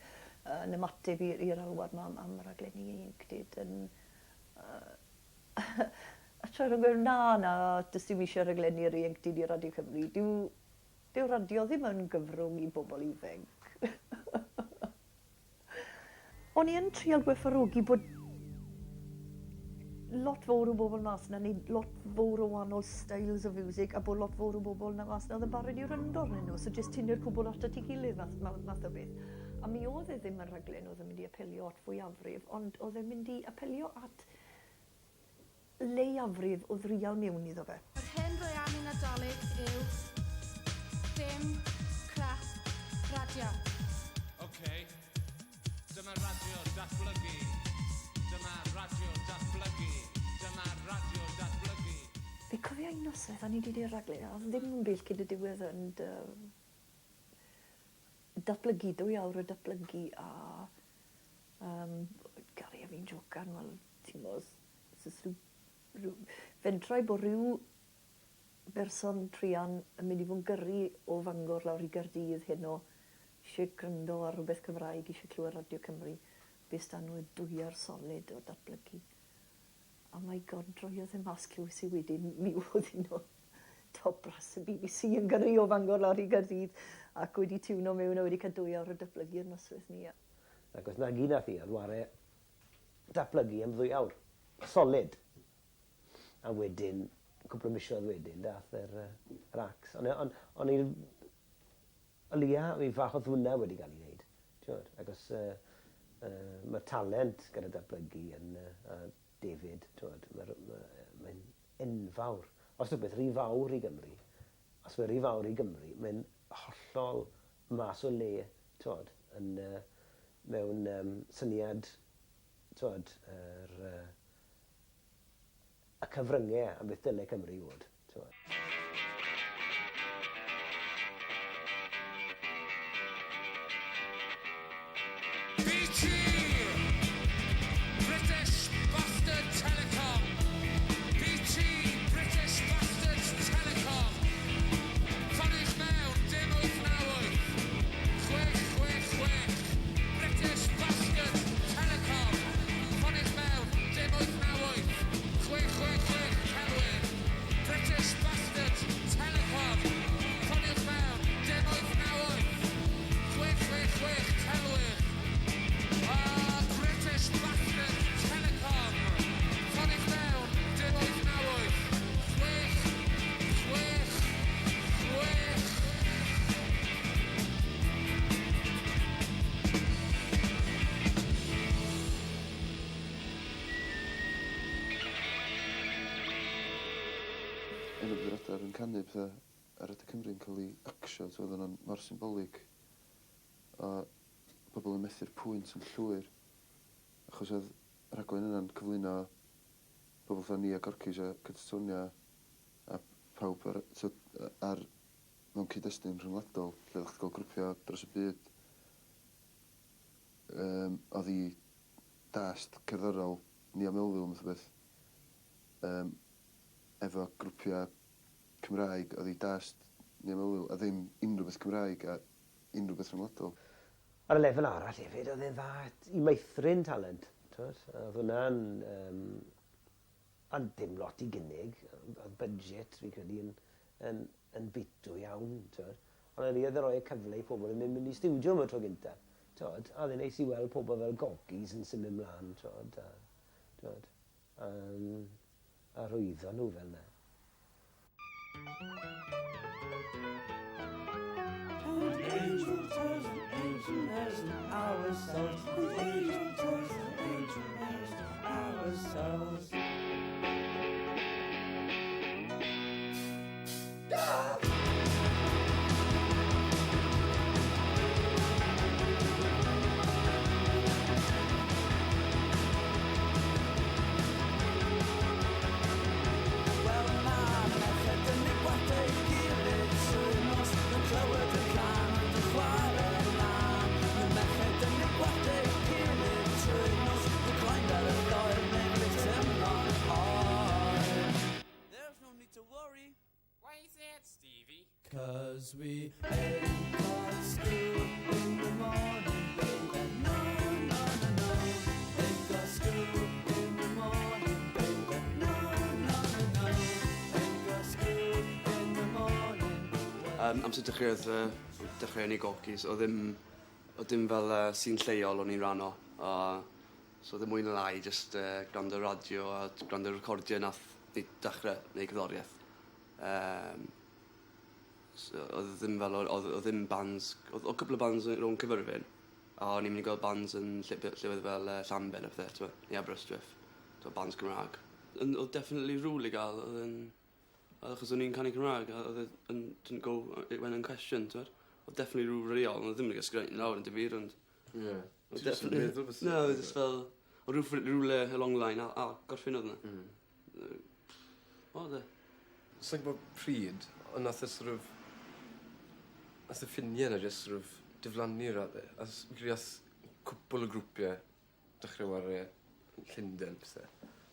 yn ymateb i'r alwad ma am raglenni ieuenctid yn a tra nhw'n gweud, na, na, does dim eisiau rhaglenni yr ieuenctid i Radio Cymru. Dyw radio ddim yn gyfrwng i bobl ifanc. O'n i yn trial gwerthfawrogi bod lot fawr o bobl mas yna, neu lot fawr o wahanol styles o music, a bod lot fawr o bobl na mas yna oedd yn barod i wrando arnyn nhw, so jyst tynnu'r cwbl at ei gilydd math o beth. A mi oedd e ddim yn rhaglen oedd yn mynd i apelio at fwyafrif, ond oedd e'n mynd i apelio at leiafrif oedd real mewn iddo fe. Yr hyn rwy am i Nadolig yw dim crap radio. OK. Dyma radio Datblygu. Dyma radio Datblygu. Dyma radio Datblygu. Fi cofio un noswaith, o'n i wedi gwneud rhaglen, a oedd ddim yn bell cyn y diwedd yn datblygu, 2 awr o datblygu, a Gary a fi'n jocan, wel, ti'n gwbod, rhyw fentrau bod rhyw berson truan yn mynd i fod yn gyrru o Fangor lawr i Gaerdydd heno, eisiau gwrando ar rhywbeth Cymraeg, eisiau clywed Radio Cymru, beth dan nhw 2 awr solid o datblygu. A my God, droiodd e mas clywes i wedyn, mi oedd un o top brass y BBC yn gyrru o Fangor lawr i Gaerdydd ac wedi tiwno mewn a wedi cael 2 awr o datblygu yr noswaith ni. Ac os na gyd nath i, oedd ware datblygu am 2 awr. Solid. A wedyn cwpl o misoedd wedyn, dath yr, yr acs. Ond on, on, on, o leia, mi fach oedd hwnna wedi cael ei wneud. T'wod, achos mae talent gyda Datblygu yn, a David, t'wod, mae'n ma, mae enfawr. Os yw beth rhy fawr i Gymru, os mae rhy fawr i Gymru, mae'n hollol mas o le, t'wod, yn, mewn syniad, t'wod, yr, y cyfryngau am beth dyle Cymru fod, t'wod. BT! British Bastard Telecom! BT! British Bastard Telecom! Ffoniwch mewn, dim 898 666 British Bastard Telecom! Ffoniwch mewn, dim 898 666 Celwydd! British Bastard Telecom! Ffoniwch mewn, dim 898 666 Celwydd! Ah, British Bastard Telecom! Ffoniwch mewn, dim 898 6 6 6. Enw bydd yr adar yn canu pethau ar Radio Cymru yn cael ei acsio, so oedd hwnna'n mor symbolig. A pobl yn methu'r pwynt yn llwyr. Achos oedd y rhaglen yna'n cyflwyno pobl fatha ni a Gorkys a Catatonia a pawb ar, so, ar mewn cyd-destun rhyngwladol, lle oeddech chdi'n gweld grwpiau dros y byd. Oedd i dast cerddorol Nia Melville math o beth. Efo grwpiau Cymraeg, oedd i dast Nia Melville, a ddim unrhyw beth Cymraeg a unrhyw beth rhyngwladol. Ar y lefel arall hefyd, oedd e'n dda i meithrin talent. T'wod? Oedd hwnna'n... Ond dim lot i gynnig. Oedd budget, fi'n credu, yn bitw iawn. T'wod? Ond o'n i oedd yn rhoi y cyfle i pobl yn mynd i stiwdio am y tro gynta. T'wod? A oedd e'n neis i weld pobl fel Gorkys yn symud mlaen, t'wod? A, t'wod? A rwyddo nhw fel 'na. An angel tells an angel there's an ourselves. An angel tells an angel there's an ourselves. Ah! Wel ma' merched yn eu gwallt ei gilydd trwy'r nos yn clywed y cân ond yn chwarae lan. Ma' merched yn eu gwallt ei gilydd trwy'r nos yn cloi'n fel y lloer neu fel teimlo'n oer. There's no need to worry. Why is that, Stevie? 'Cause we ain't got school in the morning, baby. No, no, no, no. Ain't got school in the morning, baby. No, no, no, no. Ain't got school in the morning. Amser dechreuodd dechreuon ni Gorkys, oedd ddim fel scene lleol o'n i'n rhan o. A, so oedd e mwy na lai just gwrando radio a gwrando recordiau nath ni dechrau neud cerddoriaeth. So, oedd ddim fel, oedd ddim bands, oedd cwpl o bands rownd Cyfyrfyn, a o'n i'n mynd i gweld bands yn llefydd fel Llanbed a pethau, t'mo', neu Aberystwyth, t'mo', bands Cymraeg. Oedd definitely rôl i gael, oedd yn, achos o'n i'n canu Cymraeg, a oedd e yn, didn't go, it went unquestioned, t'mod? Oedd definitely rhyw reol, ond oedd ddim yn cael sgrennu lawr yn dim byd, ond... Ie. Oedd Ti jyst yn definitely- meddwl fysa- No, oedd just fel, oedd rhywle along the line, a gorffen oedd yna. Oedd e. Sa'n gwybod pryd, ond nath e sort of... Nath y ffiniau yna just sort of diflannu raddau. A fi'n credu ath cwpl o grwpiau dechrau ware yn Llundain, pethau.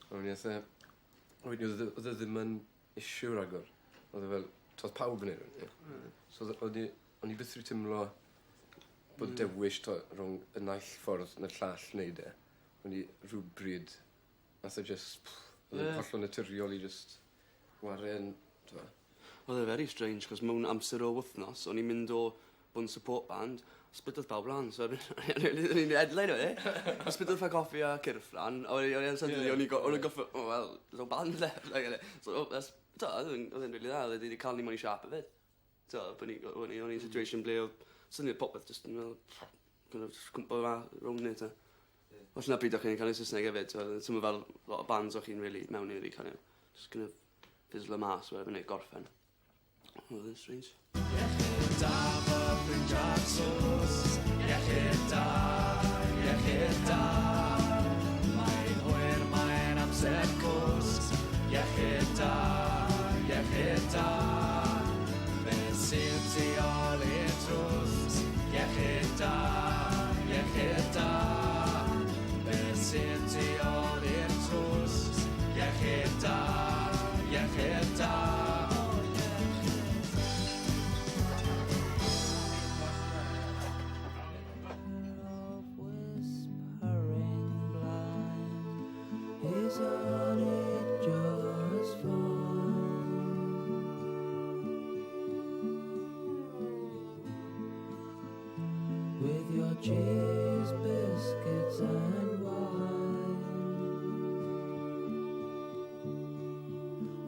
Ond wedyn ath e... Wedyn oedd e ddim yn issue ragor. Oedd e fel... Oedd pawb yn neud hwn, ie. So o'n i byth wedi teimlo bod dewis to, rhwng y naill ffordd neu'r llall wneud e. O'n i rhywbryd, nath e just, pff, oedd e'n hollol naturiol i just ware yn, t'mo'. Oedd e very strange, cos mewn amser o wythnos, o'n i'n mynd o bod yn support band, Splitodd pawb lan, so o'n i'n headline o e. Splitodd Ffa Coffi a Cyrff lan, a o'n i'n suddenly, o'n i'n goffo, oh well, there's no band left. Like, so, oh, that's, to, oedd e'n really dda, oedd wedi cael ni mewn i siap hefyd. To, bod ni, o'n i'n situation ble oedd suddenly popeth just yn fel, kind of just cwmpo fa rownd ni, to. Os na pryd o'ch chi'n cael ei Saesneg hefyd, so, ti'n fel lot o bands o'ch chi'n really mewn i, really kind of, just kind of fizzle mas, whatever, neu gorffen. Oedd yn strange. Iechyd da, fy ffrindiau tlws. Iechyd da, iechyd da. Mae'n hwyr, mae'n amser cwsg. Iechyd da, iechyd da. Beth sydd tu ôl i'r drws? Iechyd da, iechyd da. Beth sydd tu ôl i'r drws? Iechyd da, iechyd da. Isn't it just fun? With your cheese, biscuits and wine.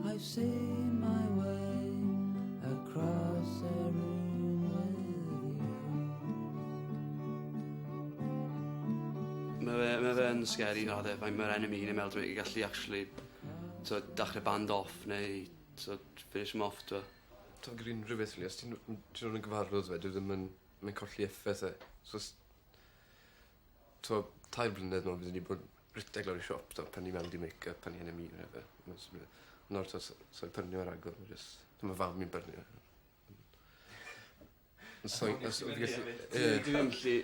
I've seen my way across a room with you. Mae fe'n scary na de, mae'r NME yn meddwl dwi'n gallu actually so, dechrau band off neu so, finish them off. To. Ti'n gyda unrhyw beth, really, os ti'n dod yn gyfarwydd fe, dwi ddim yn, mae'n colli effaith e. So, to, 3 blynedd nôl, byddwn ni bod rhedeg lawr i siop, to, prynu mewn di make-up, prynu NME, whatever. Nawr, to, so, prynu o'r agor, just, mae fam i'n brynu. So, Dwi ddim gallu,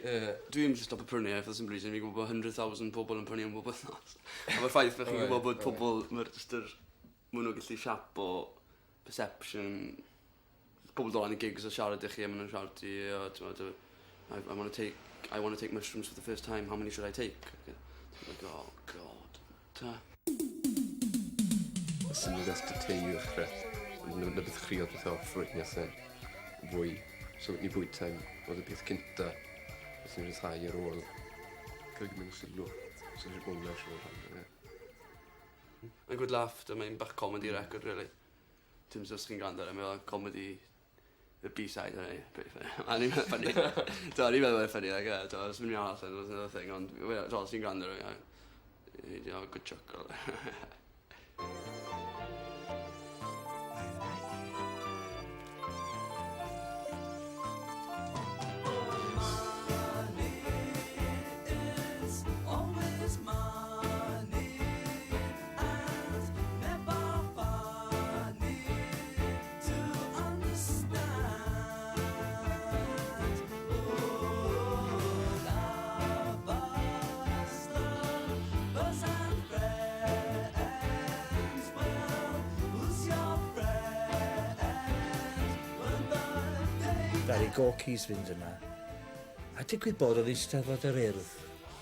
dwi ddim gallu stopio prynu e, for some reason, fi'n gwybod bod 100,000 pobl yn prynu am bob wythnos. A mae'r ffaith bod chi'n gwybod bod pobl, mae'r just yr, maen nhw'n gallu siapo perception, pobl dod lan i gigs a siarad i chi, a maen nhw'n siarad i, a, ti'n gwbod, I want to take mushrooms for the first time, how many should I take? Like, oh God. Ta. Syniad ers dy i ddechrau. Na beth chriodd beth off, rwy'n ni fwy. So, ni fwy time oedd y peth cynta. Beth ni'n rhyddhau ar ôl cael gymaint o sylw. So, ni'n hwnna siŵr rhan, ie. Mae'n good laugh, mae'n bach comedy record, really. Ti'n os chi'n gwrando ar e, mae'n comedy, the B-side yna, pretty funny. A ni'n meddwl funny. Do, ni'n meddwl funny, like, yeah, do, os mynd i allan, that's another thing, ond, do, os ti'n gwrando ar e, yeah, good chuckle. It's always money and never funny to understand. Oh, lovers, lovers and friends. Well, who's your friend when the day Ddaru Gorky's fynd yna. A digwydd bod oedd hi'n Steddfod yr Urdd.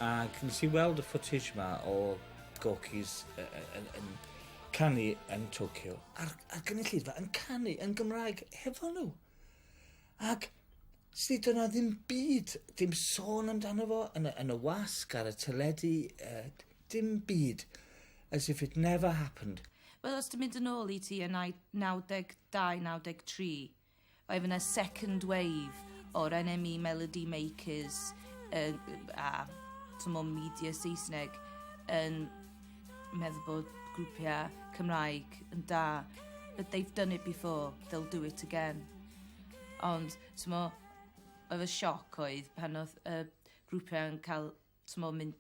Ac nes i weld y footage ma o Gorky's yn canu yn Tokyo. A'r gynulleidfa yn canu yn Gymraeg hefo nhw. Ac sydd dyna ddim byd, dim sôn amdano fo yn y wasg, ar y teledu, dim byd. As if it never happened. Wel, os ti'n mynd yn ôl i ti yn 92, 93, oedd yna second wave o'r NME Melody Makers a tymo, media Saesneg yn meddwl bod grwpiau Cymraeg yn da. But they've done it before, they'll do it again. Ond, tymo, oedd y sioc oedd pan oedd grwpiau yn cael, tymo, mynd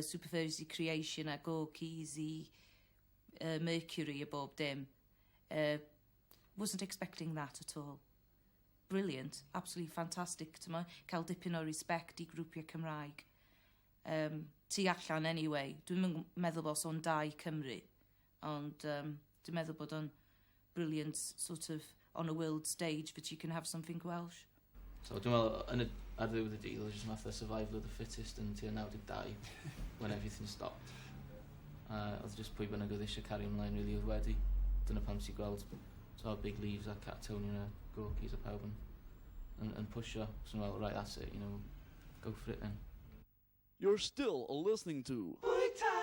Super Furries i Creation a Gorky's i Mercury a bob dim. Wasn't expecting that at all. Brilliant, absolutely fantastic, tymo, cael dipyn o respect i grwpiau Cymraeg. Tu allan anyway, dwi'n meddwl bod o'n da i Cymru, ond dwi'n meddwl bod o'n brilliant sort of on a world stage that you can have something Welsh. So dwi'n meddwl, yn y, ar ddiwedd y dydd, oedd just fatha survival of the fittest yn tua 92, when everything stopped. Oedd just pwy bynnag oedd eisiau cario ymlaen really oedd wedi. Dyna pam ti'n gweld so, Big Leaves a Catatonia a Gorky's a pawb yn yn, yn pwysio. So well, right, that's it, you know, go for it then. You're still listening to Bwyta!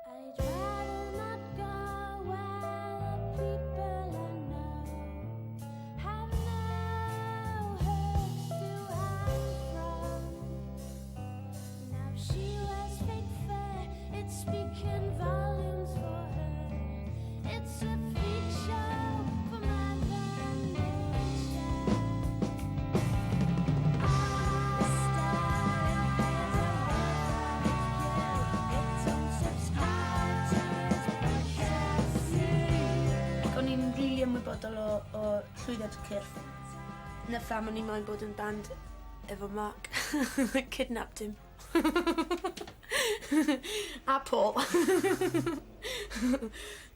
I'd rather not go where the people I know have no hooks to hang from. Now she wears fake fur, it's speaking volumes for her. It's a freak show for Mother Nature. I stand as a it don't subscribe to his fantasy. O'n i'n rili really ymwybodol o, o llwyddiant y cyrff. Na pham o'n i moyn bod yn band efo Mark. Kidnapped him. A Paul.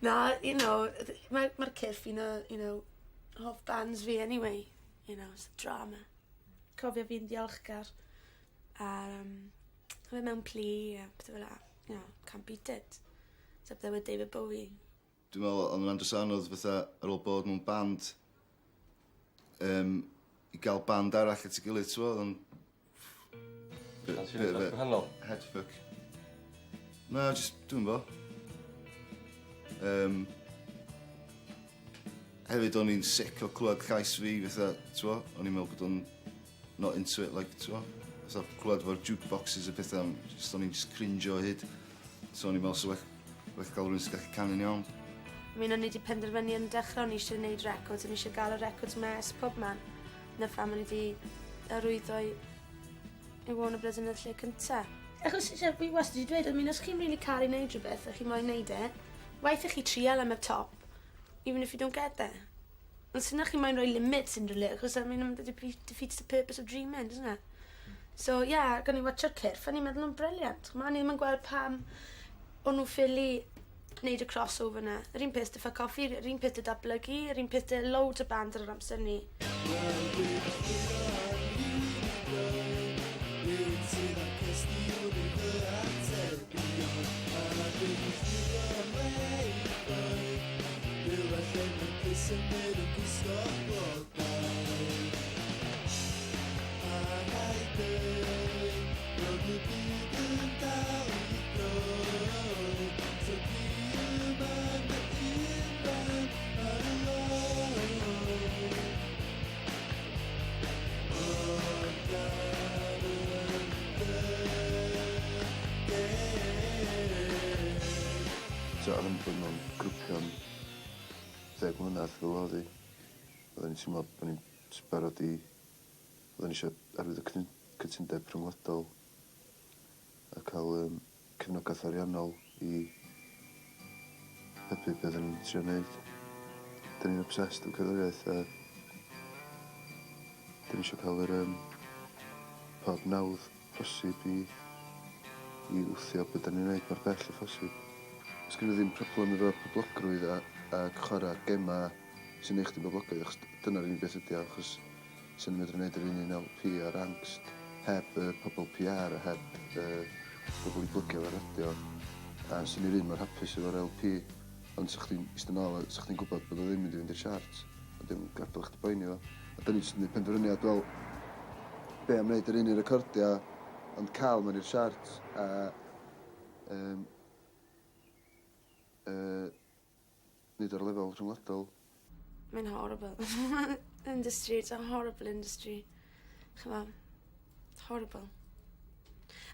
Na, mae'r ma Cyrff un o, hoff bands fi anyway. It's a drama. Cofio fi'n ddiolchgar. A fe mewn plu a pethau fel 'a. Can't beat it. It's up there with David Bowie. Dwi'n meddwl, oedd yn andros o anodd fatha ar ôl bod mewn band i gael band arall at ei gilydd, ti'n oedd o'n Bit of a gwahanol. Headfuck. Na, just, dwi'n bo. Hefyd o'n i'n sick o clywed llais fi, fatha, ti'n bo? O'n i'n meddwl bod o'n not into it, like, ti'n bo? Fatha clywed fo'r jukeboxes a pethau, just o'n i'n just cringe o hyd. So o'n i'n meddwl, so well gael rhywun sy'n gallu canu'n iawn. I mean, o'n i wedi penderfynu yn dechrau, o'n i eisiau gwneud records, o'n i eisiau gael y records mes pob man. Na pham o'n i wedi arwyddo i Warner Bros yn y lle cynta. Achos eisiau, fi wastad wedi dweud, I mean, os chi'n really caru wneud rhywbeth a chi moyn wneud e, waeth i chi trial am y top, even if you don't get there. Ond sy'n chi moyn rhoi limits unrhyw le, achos I mean, it defeats the purpose of dreaming, doesn't it? So, yeah, gan i watcho'r Cyrff, a ni'n meddwl yn brilliant. Ma, ni ddim yn gweld pam o'n nhw ffili wneud y crossover na. Yr un peth 'da Ffa Coffi, yr un peth 'da Datblygu, yr un peth 'da loads o bands ar yr amser ni. Rhywun sydd â cwestiwn i fy atebion A dwi'n chwilio am le i droi Rhywle lle mae cysyniad yn gwisgo blodau A rhaid dweud bod y byd yn dal i droi So dwi yma yn fy unfan ar y lôn. Ond gan yn dy So, oedd yn bod mewn grwpio am 10 mlynedd fel oedd hi. Oedden ni'n teimlo bod ni'n barod i... Oedden ni eisiau arwyddo cytundeb rhyngwladol a cael cefnogaeth ariannol i hybu beth oedden ni'n trio wneud. Da ni'n obsessed efo cerddoriaeth a da ni eisiau cael yr pob nawdd posib i wthio beth da ni'n wneud mor bell â phosib. Sgynno ddim problem efo poblogrwydd a chwarae gema sy'n neud chdi'n boblogaidd, achos dyna'r unig beth ydi o, achos sy'n medru wneud yr un un LP ar Ankst heb y pobl PR a heb bobl i blygio ar radio. A sy'n i'r un mor hapus efo'r LP, ond sa chdi'n eistedd nôl a sa chdi'n gwybod bod o ddim mynd i fynd i'r charts, a dim gadael chdi boeni fo. A da ni jyst yn gwneud penderfyniad, wel, be am wneud yr un i recordio, ond cael mewn i'r charts, a neud ar lefel rhyngwladol. Mae'n horrible. Industry, it's a horrible industry. Ch'mo', it's horrible.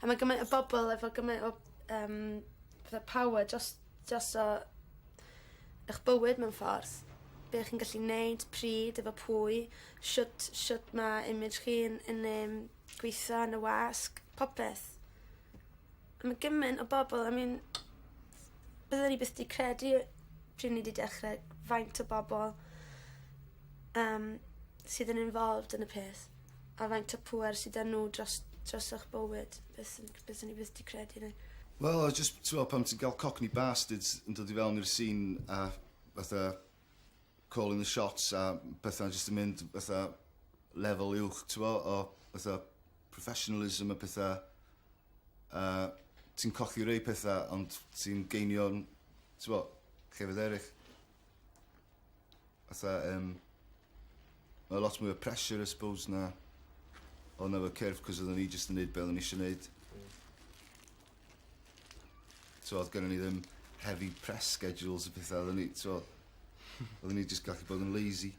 A mae gymaint o bobl efo gymaint o fatha power just o eich bywyd mewn ffordd. Be chi'n gallu neud, pryd, efo pwy, shwt mae image chi yn gweithio yn y wasg, popeth. A mae gymaint o bobl, I mean, byddwn ni byth 'di credu pryd ni 'di dechrau faint o bobl sydd yn involved yn y peth a faint o pŵer sydd â nhw dros eich bywyd. Byddwn ni byth 'di credu hynny. Wel, o, just, ti'n meddwl, pan ti'n gael cockney bastards yn dod i fewn i'r scene a fatha calling the shots a pethau just yn mynd fatha lefel uwch, ti'n bo, o fatha professionalism a pethau. A ti'n colli rei pethau, ond ti'n geinio'n, ti'n bo, llefydd eraill. Fatha, mae lot mwy o pressure, I suppose, na oedd na efo Cyrff, cos oedden ni jyst yn neud be oedden ni eisiau neud. So, oedd gennym ni ddim heavy press schedules a pethau, oedden ni, so, oedden ni jyst gallu bod yn lazy.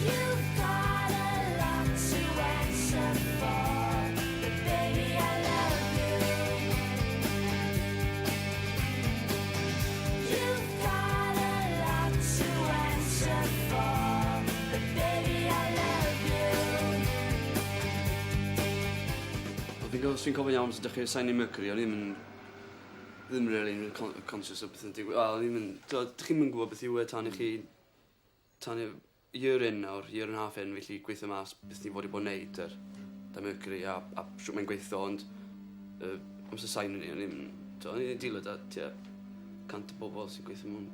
You've got a lot to answer for, but baby, I love you. You've got a lot to answer for, but baby, I love you. Fi'n gwybod, fi'n cofio iawn sy'n dechrau sign i Mercury, o'n i'm yn ddim really yn conscious o beth yn digwydd. Wel, o'n i'm yn... Dych chi'm yn gwybod beth yw e tan i chi... Tan i year in nawr, year and a half in, felly gweithio mas beth ni fod i bod yn neud ar da Mercury a siwt mae'n gweithio, ond amser sign ni, o'n i'm... O'n i'n dealio da tua 100 o bobl sy'n gweithio mewn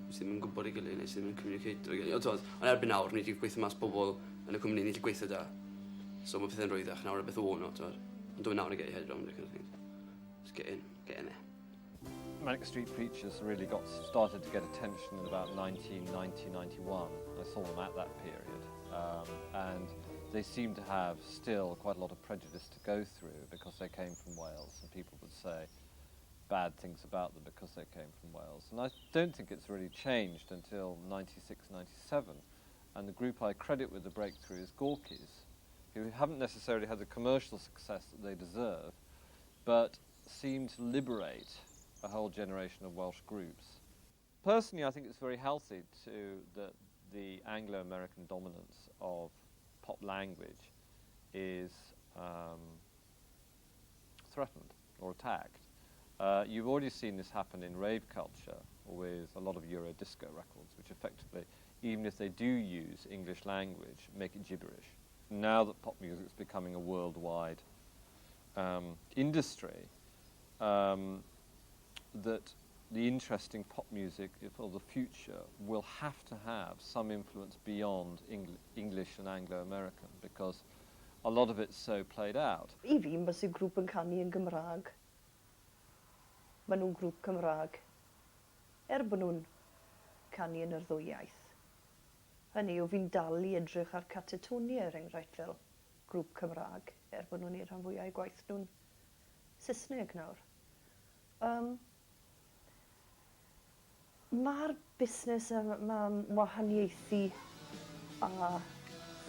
sydd ddim yn gwybod ei gilydd neu sydd ddim yn communicate efo'i gilydd. Ond erbyn nawr, ni wedi gweithio mas bobl yn y cwmni ni wedi gweithio da. So mae pethau'n rwyddach nawr o beth o'n nhw, t'mod. Ond dwi'n nawr i get your head around it kind of thing. Just get in there. Manic Street Preachers really got started to get attention in about 1990, 91. I saw them at that period. And they seemed to have still quite a lot of prejudice to go through because they came from Wales and people would say bad things about them because they came from Wales. And I don't think it's really changed until 96, 97. And the group I credit with the breakthrough is Gorky's, who haven't necessarily had the commercial success that they deserve, but seem to liberate a whole generation of Welsh groups. Personally, I think it's very healthy to that the Anglo-American dominance of pop language is threatened or attacked. You've already seen this happen in rave culture with a lot of Euro disco records, which effectively, even if they do use English language, make it gibberish. Now that pop music is becoming a worldwide industry, that the interesting pop music for the future will have to have some influence beyond English and Anglo-American, because a lot of it's so played out. I fi, mae sy'n grŵp yn canu yn Gymraeg. Maen nhw'n grŵp Cymraeg. Er bod nhw'n canu yn yr ddwy iaith. Hynny yw, fi'n dal i edrych ar Catatonia, er enghraifft, fel grŵp Cymraeg, er bod nhw'n neud rhan fwyaf o'i gwaith nhw'n Saesneg nawr. Mae'r busnes yma wahaniaethu a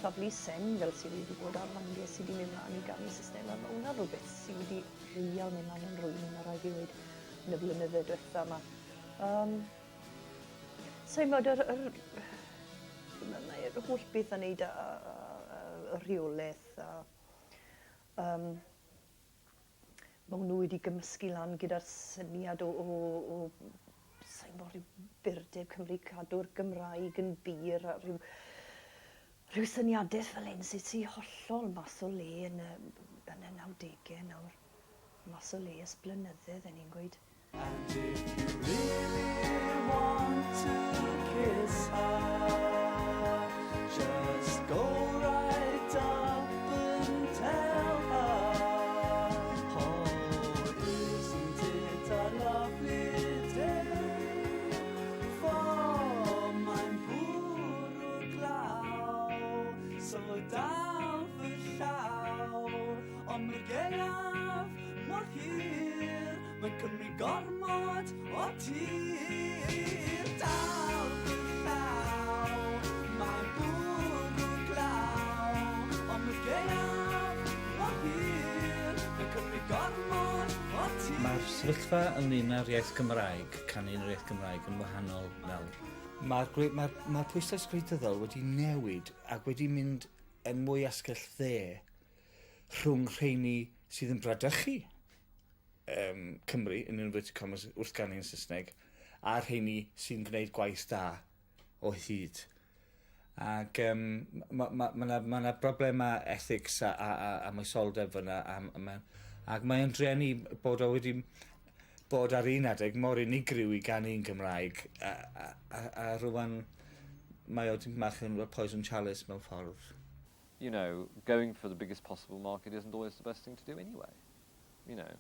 thaflu sen fel sydd wedi bod ar fandiau sydd wedi mynd mlaen i ganu Saesneg. Mae hwnna rhywbeth sydd wedi real mynd lan yn rhywun, mae rhaid i weud, yn y blynyddoedd diwetha yma. Sa'n bod yr holl beth yn neud â rheolaeth a mae nhw wedi gymysgu lan gyda'r syniad o sa'n bod rhyw burdeb Cymru, cadw'r Gymraeg yn bur a rhyw syniadaeth fel hyn sydd sy hollol mas o le yn y 90au nawr. Mas o le ers blynyddoedd, yn i'n gweud. And if you really want to kiss her, just go right up and tell her. Oh, isn't it a lovely day? For mae'n bwrw glaw, so dal fy llaw. Ond mae'r gaeaf mor hir, mae'n cymryd gormod o tir. Dal fy llaw, mae'n bwrw glaw. Ond mae'r gaeaf mor hir, mae'n cymryd gormod o tir. Mae'r sefyllfa ynglyn â'r iaith Gymraeg, canu yn yr iaith Gymraeg yn wahanol nawr. Mae'r pwyslais gwleidyddol wedi newid ac wedi mynd yn mwy asgell dde rhwng rheini sydd yn bradychu Cymru yn inverted commas wrth ganu yn Saesneg a'r rheini sy'n gwneud gwaith da o hyd. Ac ma broblemau ethics a moesoldeb fyna. Ac mae'n drueni bod o wedi bod ar un adeg mor unigryw i ganu yn Gymraeg a rwan mae o dipyn bach yn poison chalice mewn ffordd. Going for the biggest possible market isn't always the best thing to do anyway.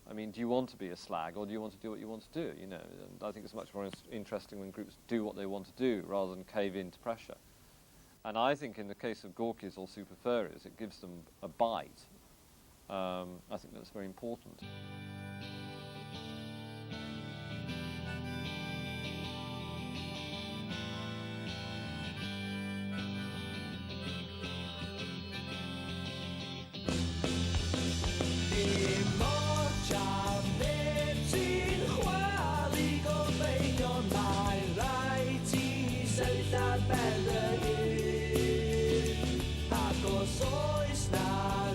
I mean, do you want to be a slag or do you want to do what you want to do? And I think it's much more interesting when groups do what they want to do rather than cave in to pressure. And I think in the case of Gorky's or Super Furries, it gives them a bite. I think that's very important. Dim ots am be ti'n chwalu gobeithion, mae rhaid ti sefyll ar ben dy hun. Ac os oes na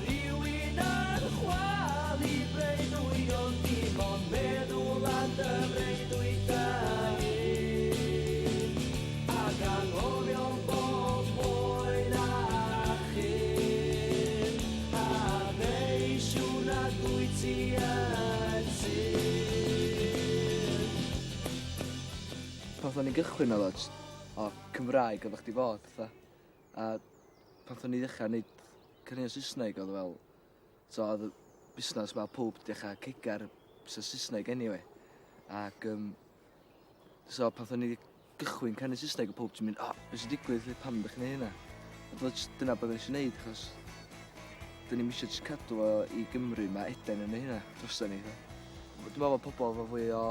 rywun yn chwalu breuddwydion, dim ond meddwl am dy freuddwyd dy hun. Ac anghofio'n bob poen a chyn, a neu siŵr nad wyt ti yn syn. Pan oedden ni'n gychwyn oedd o jyst, o, Cymraeg oedd chdi fod, fatha. A pan oedden ni ddechrau neud caneuon Saesneg oedd o fel, so oedd y busnes fel pob dechrau cegar busnes Saesneg anyway. Ac, so pan oedden ni gychwyn canu Saesneg oedd pob ti'n mynd, o, beth sy'n digwydd, pam ydych chi'n neud hynna? Ond oedd jyst dyna beth eisiau neud, achos dyn ni'm eisiau jyst cadw fo i Gymru, mae Eden yn neud hynna drosta ni. Fatha. Dwi'n meddwl bod pobl efo fwy o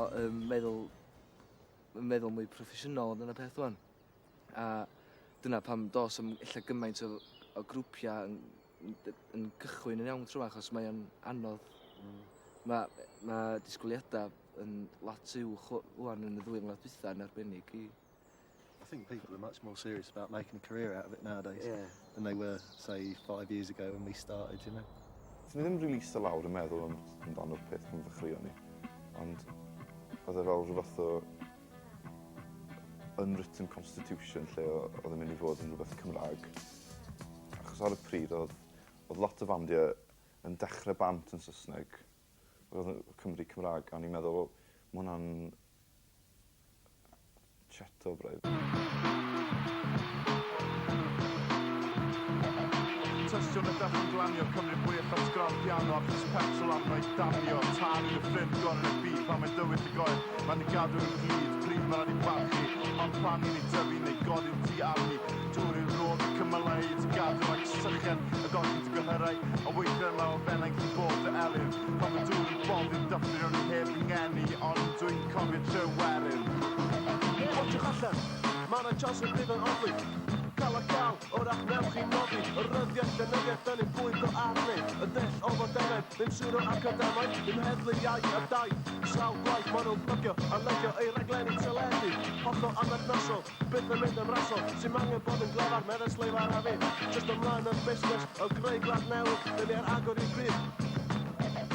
meddwl mwy proffesiynol dyna peth wan. A dyna pam dos am ella gymaint o grwpiau yn cychwyn yn iawn tro 'ma, achos mae o'n anodd. Mae disgwyliadau yn lot uwch wan yn y 2 mlynedd dwytha yn arbennig i... I think people are much more serious about making a career out of it nowadays than they were, say, 5 years ago when we started. Ni ddim rili eistedd lawr yn meddwl amdano'r peth pan ddechreuon ni, ond oedd e fel rhywbeth o unwritten constitution lle oedd yn mynd i fod yn rhywbeth Cymraeg. Achos ar y pryd oedd lot o fandiau yn dechrau bant yn Saesneg, oedd yn Cymru Cymraeg, a o'n i'n meddwl, wel, ma' hwnna'n cheto braidd. Tystion y dech yn glanio, Cymru bwyll am sgron piano, achos petrol arno i danio, tân yw y ffrind gorau yn y byd, pan mae'n dywyll y goed, mae'n ei gadw yn glyd, pryd mae'n rhaid i barchu, ond plannu neu tyfu neu godi'n tŷ arni, dŵr yw'r rodd, y cymylau i ti gadw ac sychen, y golchi dy gyhyrau, a weithiau mae elfennau'n gallu bod y elyn, pan mae dŵr yn boddi'n dyffryn o'n i heb yng ngeni, ond dwi'n cofio Tryweryn. Watchwch allan, mae 'na chance y bydd yn odli. Cael a cael, wrach newch chi noddi. Y ryddiaeth, llenyddiaeth yn ei bwyd o arni. Y dull o fodernedd, ddim siŵr o academaidd, ddim heddlu iaith a daith. Sawl gwaith maen nhw'n plygio a lygio ei raglenni teledu. Hollol amherthnasol, byth yn mynd yn rasol. Sy'm angen bod yn glyfar, meddwl sleifar a fi. Just ymlaen yn busnes, o greu gwlad newydd, dyn ni ar agor i'r byd.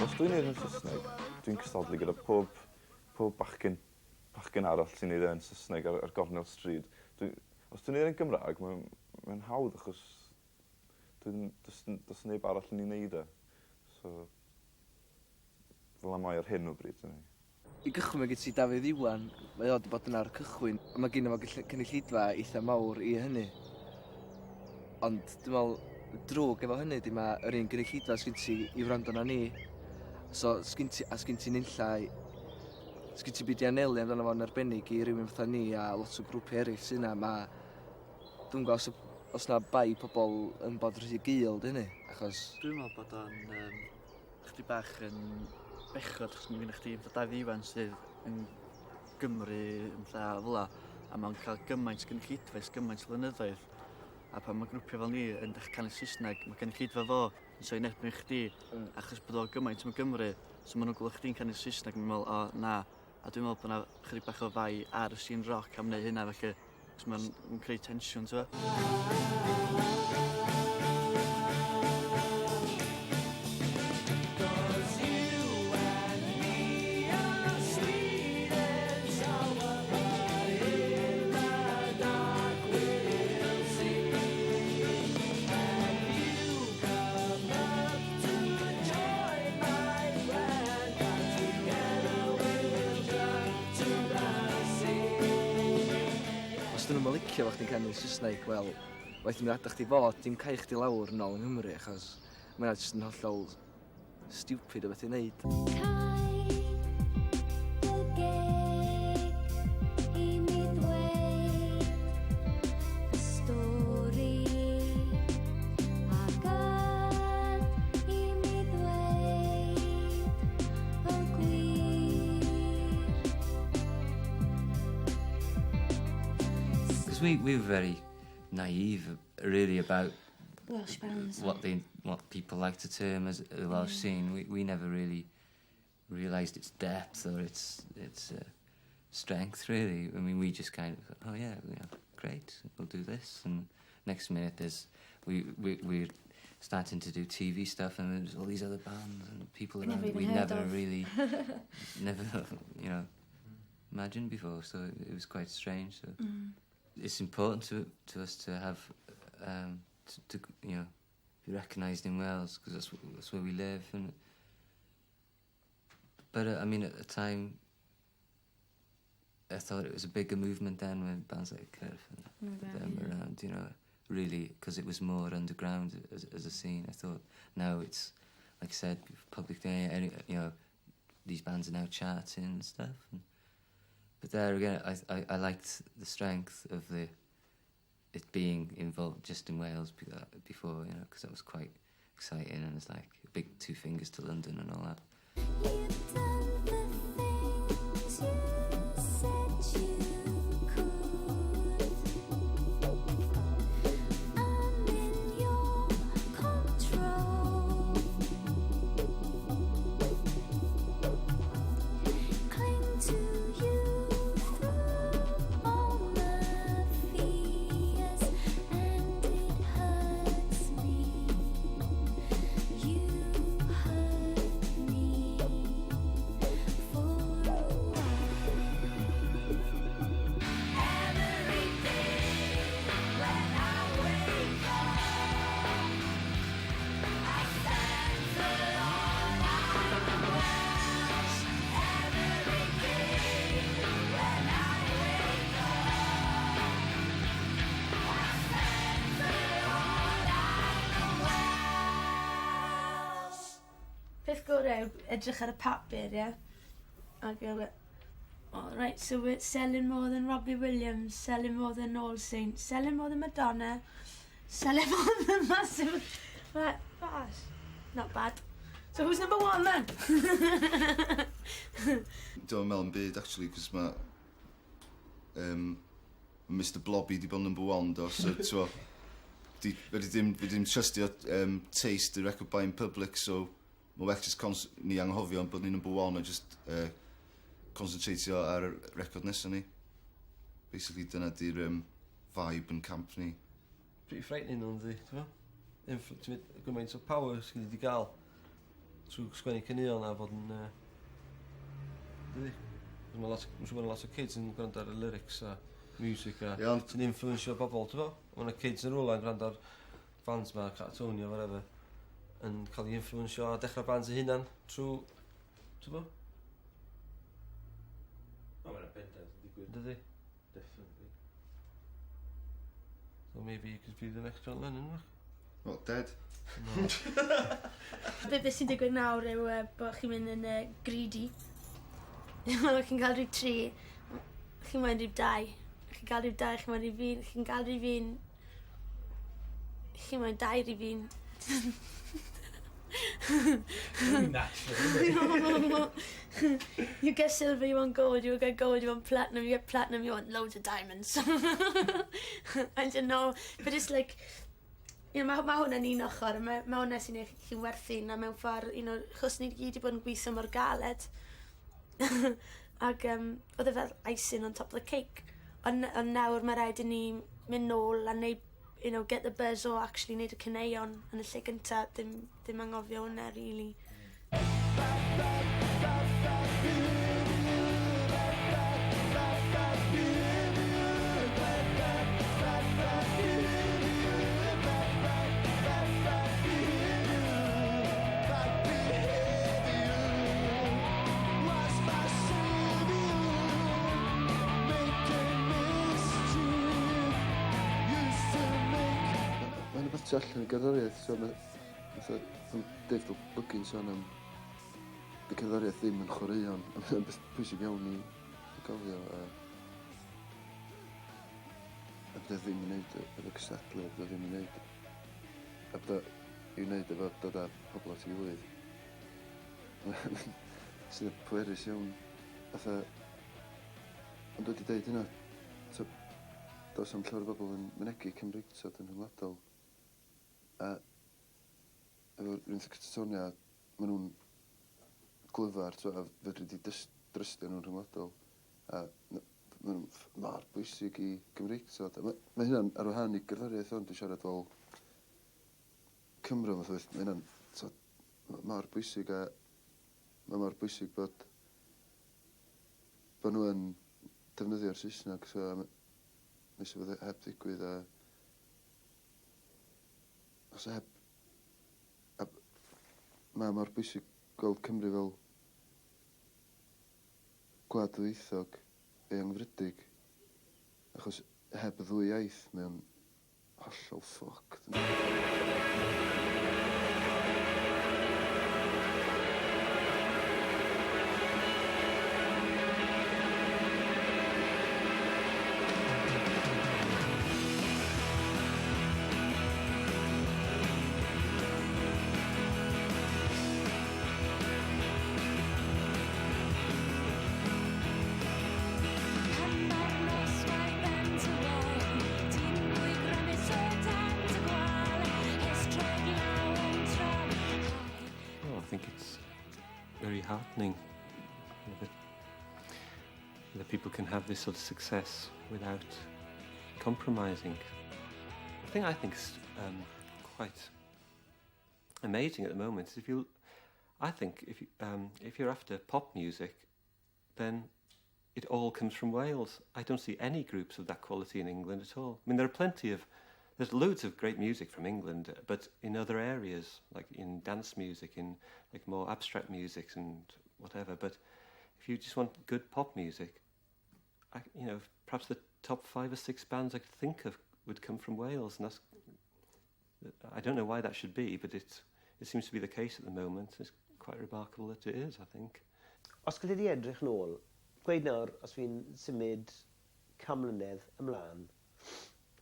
Os dwi'n neud yn Saesneg, dwi'n cystadlu gyda pob bachgen arall sy'n neud e yn Saesneg ar gornel stryd. Os dwi'n neud e'n Gymraeg, mae'n hawdd achos does neb arall yn ei wneud e. So, fel 'na mae ar hyn o bryd, dyna ni. I gychwyn mae gen ti Dafydd Iwan, mae o wedi bod yna ar y cychwyn, a mae gen fo cynulleidfa eitha mawr i hynny. Ond dwi'n meddwl, drwg efo hynny di mae yr un gynulleidfa sgyn ti i wrando na ni. So, sgyn ti, a sgyn ti nunlla, sgyn ti byd i anelu amdano fo'n arbennig i rywun fatha ni a lot o grwpiau eraill sy'n yna. Ma, dwi'n gwybod os na bai pobl yn bod rhy gul di hynny, achos... Dwi'n meddwl bod o'n chydig bach yn bechod, achos mae gennych chdi fatha Dafydd Iwan sydd yn Gymru yn fatha fel 'a, a mae'n cael gymaint gynulleidfa ers gymaint o flynyddoedd. A pan mae grwpiau fel ni yn dechrau canu Saesneg, mae gynulleidfa fo yn soi yn erbyn chdi, achos bod o gymaint yn Gymru, so maen nhw'n gweld chdi'n canu Saesneg, maen nhw'n meddwl, o na. A dwi'n meddwl bod yna chydig bach o fai ar y scene rock am wneud hynna, felly, achos mae'n creu tensiwn, ti'n gwbod? Cause you and me are sweet and sour, but in the dark we'll see. And you come up to join my friend, and together we'll jump to the sea. Os dyn nhw'n licio fo chdi'n canu Saesneg, wel, Waeth yn adael chdi fod, dim cael chdi lawr yn ôl yng Nghymru, achos mae'n jyst yn hollol stupid o beth i wneud. Dy geg i mi ddweud y stori a gad i mi ddweud y gwir. Because we were very naive, really, about Welsh bands. what people like to term as the Welsh scene. We never really realised its depth or its strength. Really, I mean, we just kind of, oh yeah, great, we'll do this. And next minute, there's we we're starting to do TV stuff, and there's all these other bands and people Never around even we heard never of. really never imagined before. So it was quite strange. So it's important to us to have to be recognised in Wales because that's where we live. And but I mean, at the time, I thought it was a bigger movement then when bands like Cyrff and them around, really, because it was more underground as a scene. I thought now it's, like I said, public day. These bands are now charting and stuff. But there again, I liked the strength of the it being involved just in Wales before, because that was quite exciting and it's like a big two fingers to London and all that. You've done the things you said you could. I'm in your control. Cling to you through all my fears, and it hurts me. You hurt me for a while. Every day when I wake up, I thank the Lord I'm Welsh. Every day when I wake up, I thank the Lord I'm Welsh. Peth gorau yw edrych ar y papur, ie? Ac fel, oh, right, so we're selling more than Robbie Williams, selling more than All Saints, selling more than Madonna, selling more than Massive. Right, gosh, not bad. So who's number one then? Dwi'n meddwl yn byd, actually, cos mae Mr Blobby di bod number one, do, so, t'wo, fi dim trustio taste the record buying public, so mae well just ni anghofio bod ni number one a just concentratio ar y record nesaf ni. Basically, dyna di'r vibe yn camp ni. Pretty frightening ond di, ti'n fo? Ti'n mynd gymaint o power sydd wedi gael trwy sgwennu caneuon a fod yn... Dydi? Mae lot, mae'n siŵr bod 'na lot o kids yn gwrando ar y lyrics a music a Ie, ond sy'n influensio bobl, ti'n fo? Mae yna kids yn rwla yn gwrando ar bands ma, Catatonia, whatever, yn cael ei influensio a dechrau bands eu hunan trwy, ti'n fo? O, mae'n bendant yn digwydd. Dydi? Definitely. So maybe you could be the next John Lennon, Mark. What, dead? No. Be sy'n digwydd nawr yw bod chi'n mynd yn greedy. Chi'n cael rhyw tri, chi'n moyn rhyw dau. Chi'n cael rhyw dau, chi'n moyn rhyw un, chi'n cael rhyw un, chi'n moyn dau rhyw un. Very natural, isn't it? You get silver, you want gold, you get gold, you want platinum, you get platinum, you want loads of diamonds. I don't know, but it's like, mae hwnna'n un ochr, mae hwnna sy'n eich chi'n werthu na mewn ffordd, chos ni gyd wedi bod yn gweithio mor galed. Ac oedd e fel icing on top of the cake. Ond nawr mae rhaid i ni mynd nôl a neud, get the buzz o actually neud y caneuon yn y lle gynta, dim anghofio hwnna, really. Was my savior making mischief? Used to make tu allan i gerddoriaeth, so mae fatha, pan Dave Datblygu'n sôn am y cerddoriaeth ddim yn chwaraeon, a mae'n beth pwysig iawn i, i gofio. A, a bod e ddim yn neud efo cystadlu, a bod e ddim yn neud... A bod o i'w wneud efo dod â pobl at ei gilydd. Sydd yn pwerus iawn. Fatha... Ond wedi deud hynna, t'o' does 'na'm llawer o bobl yn mynegi Cymreictod yn rhyngwladol. A efo rywun fatha Catatonia, ma' nhw'n glyfar t'o' a fedri di dys- drystio nhw'n rhyngwladol. A ma' ma' nhw'n mor bwysig i Gymreictod. A ma' ma' hynna'n ar wahân i gerddoriaeth ŵan, dwi'n siarad fel Cymro fath o beth, ma' hynna'n t'o' mor bwysig a ma' mor bwysig bod bo' nhw yn defnyddio'r Saesneg so a ma' nes i fod heb ddigwydd a os heb a ma' mor bwysig gweld Cymru fel gwlad ddwyieithog eangfrydig achos heb y ddwy iaith mae o'n hollol fucked. Pan mae'r noswaith yn tawelu, dim mwy grymus o dan dy gwale, hys troed law yn trwm. Oh, I think it's very heartening that people can have this sort of success without compromising. The thing I think is quite amazing at the moment is if you, I think if you, if you're after pop music, then it all comes from Wales. I don't see any groups of that quality in England at all. I mean, there are plenty of, there's loads of great music from England, but in other areas, like in dance music, in like more abstract music and whatever. But if you just want good pop music, perhaps the top 5 or 6 bands I could think of would come from Wales, and I don't know why that should be, but it seems to be the case at the moment. It's quite remarkable that it is, I think. Os gallu di edrych nôl, gweud nawr, os fi'n symud 100 mlynedd ymlaen,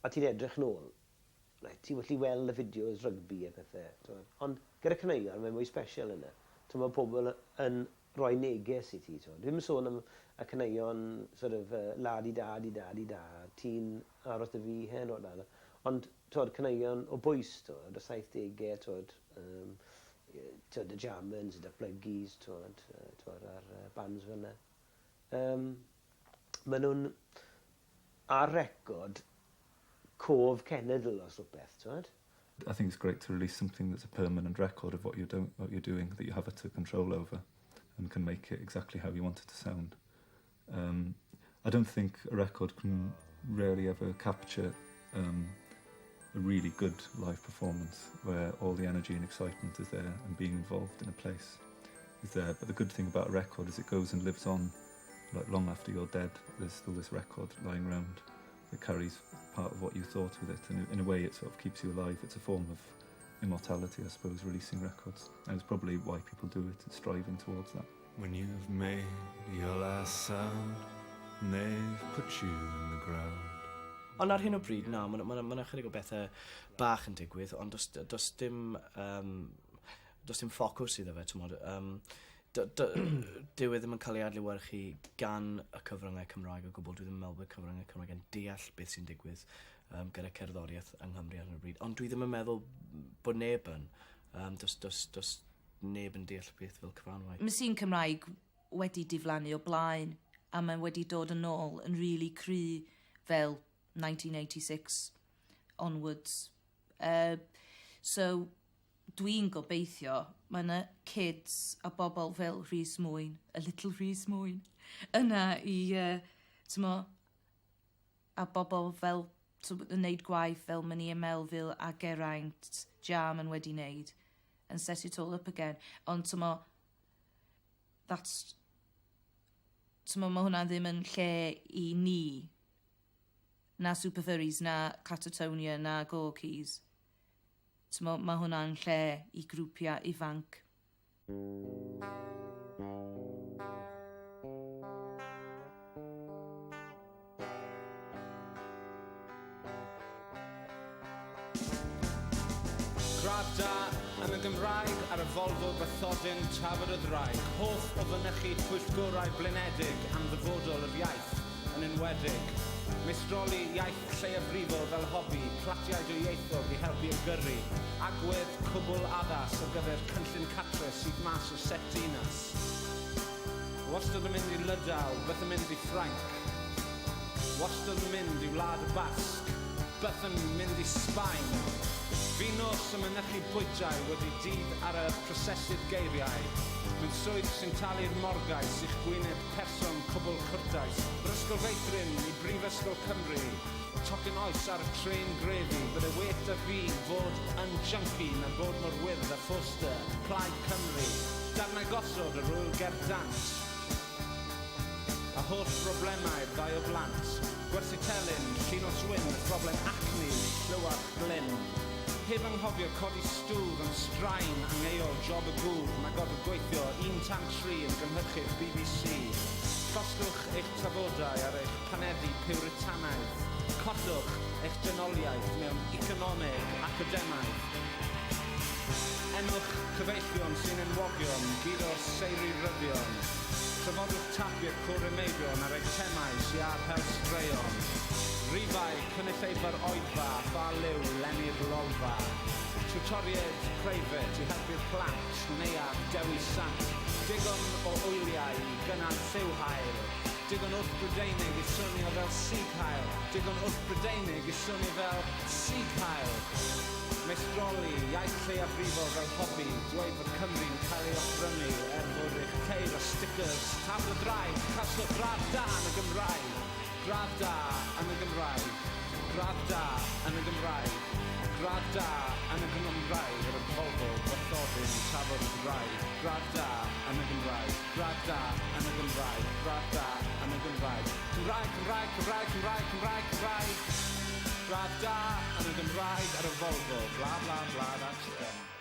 a ti'n edrych nôl, right, ti'n gallu weld y fideos rygbi a pethau, t'mod. Ond gyda caneuon, mae'n mwy special yna. T'mod, mae pobl yn rhoi neges i ti, t'mod. Dwi'm yn sôn am y caneuon sort of la di da di da di da, ti'n aros 'da fi heno, na, na. Ond, t'mod, caneuon o bwys, t'mod, y 70au, t'mod, t'mod, y Jarmans, y Datblygis, t'mod, t'mod, a'r bands fel 'na. Maen nhw'n ar record cof cenedl os rhywbeth, t'mod? I think it's great to release something that's a permanent record of what you're doing, that you have a control over and can make it exactly how you want it to sound. I don't think a record can rarely ever capture a really good live performance where all the energy and excitement is there and being involved in a place is there. But the good thing about a record is it goes and lives on, like long after you're dead, there's still this record lying around that carries part of what you thought with it. And in a way it sort of keeps you alive. It's a form of immortality, I suppose, releasing records. And it's probably why people do it, it's striving towards that. When you've made your last sound and they've put you in the ground. Ond ar hyn o bryd, na, mae 'na ma, ma chydig o bethau bach yn digwydd, ond does dim ffocws iddo fe, t'mod. Dyw e ddim yn cael ei adlewyrchu gan y cyfryngau Cymraeg o gwbl. Dwi ddim yn meddwl bod cyfryngau Cymraeg yn deall beth sy'n digwydd gyda cerddoriaeth yng Nghymru ar hyn o bryd. Ond dwi ddim yn meddwl bod neb yn. Does neb yn deall beth fel cyfanwaith. Mae sîn Cymraeg wedi diflannu o blaen a mae wedi dod yn ôl yn really cry fel 1986 onwards. So dwi'n gobeithio mae yna kids a bobl fel Rhys Mwyn, a little Rhys Mwyn, yna i, t'mo, a bobl fel yn neud gwaith fel Mania Melville a Geraint Jarman wedi wneud and set it all up again. Ond t'mo, that's, t'mo, mae hwnna ddim yn lle i ni, na Super Furries, na Catatonia, na Gorky's. T'mo, mae hwnna'n lle i grwpiau ifanc. Gradd da yn y Gymraeg ar y Volvo Bathodyn Tafod y Ddraig. Hoff o fynychu pwyllgorau blinedig am ddyfodol yr iaith yn enwedig. Meistroli iaith lleiafrifol fel hobi, platiau dwyieithog i helpu y gyrru. Agwedd cwbl addas ar gyfer cynllun catre sydd mas o set dinas. Wastad yn mynd i Lydaw, byth yn mynd i Ffrainc. Wastad yn mynd i Wlad y Basg, byth yn mynd i Sbaen. Fi nos yn mynychu bwytai wedi dydd ar y prosesydd geiriau. Mewn swydd sy'n talu'r morgais i'ch gwyneb person cwbl cwrtais. Yr ysgol feithrin i Brifysgol Cymru. Tocyn oes ar y trên grefi. Bydde well da fi fod yn junkie na bod mor wyrdd a phoster. Plaid Cymru. Darnau gosod yr ŵyl gerdd dant. A holl broblemau'r ddau o blant. Gwersi telyn, Llinos Wyn, y broblem acne, Llywarch Glyn. Heb anghofio codi stŵr yn straen angeuol job y gŵr, mae gorfod gweithio 1 tan 3 yn gynhyrchydd BBC. Llosgwch eich tafodau ar eich panedi puritanaidd. Collwch eich dynoliaeth mewn economeg academaidd. Enwch cyfeillion sy'n enwogion, gyd o'r seiri ryddion. Trafodwch tapiau cwr y meibion ar eitemau sy ar hel straeon. Rifau cynulleidfa'r oedfa, ffa liw, lenni'r lolfa. Tutoriaid preifat i helpu'r plant, neuadd Dewi Sant. Digon o wyliau i gynnal lliw haul. Digon wrth Brydeinig i swnio fel Sieg Heil. Digon wrth Brydeinig i swnio fel Sieg Heil. Meistroli, iaith lleiafrifol fel hobi, dweud fod Cymru'n cael ei offrymu er fod eich ceir o stickers, tafod y ddraig, cawsoch gradd da yn y Gymraeg. Gradd da yn y Gymraeg. Gradd da yn y Gymraeg. Gradd da yn y Gymraeg ar y Volvo, Bathodyn, Tafod y Ddraig. Gradd da yn y Gymraeg. Gradd da yn y Gymraeg. Gradd da yn y Gymraeg. Cymraeg, Cymraeg, Cymraeg, Cymraeg, Cymraeg, Cymraeg. Gradd da yn y Gymraeg ar y Volvo. Bla, bla, bla, that's it.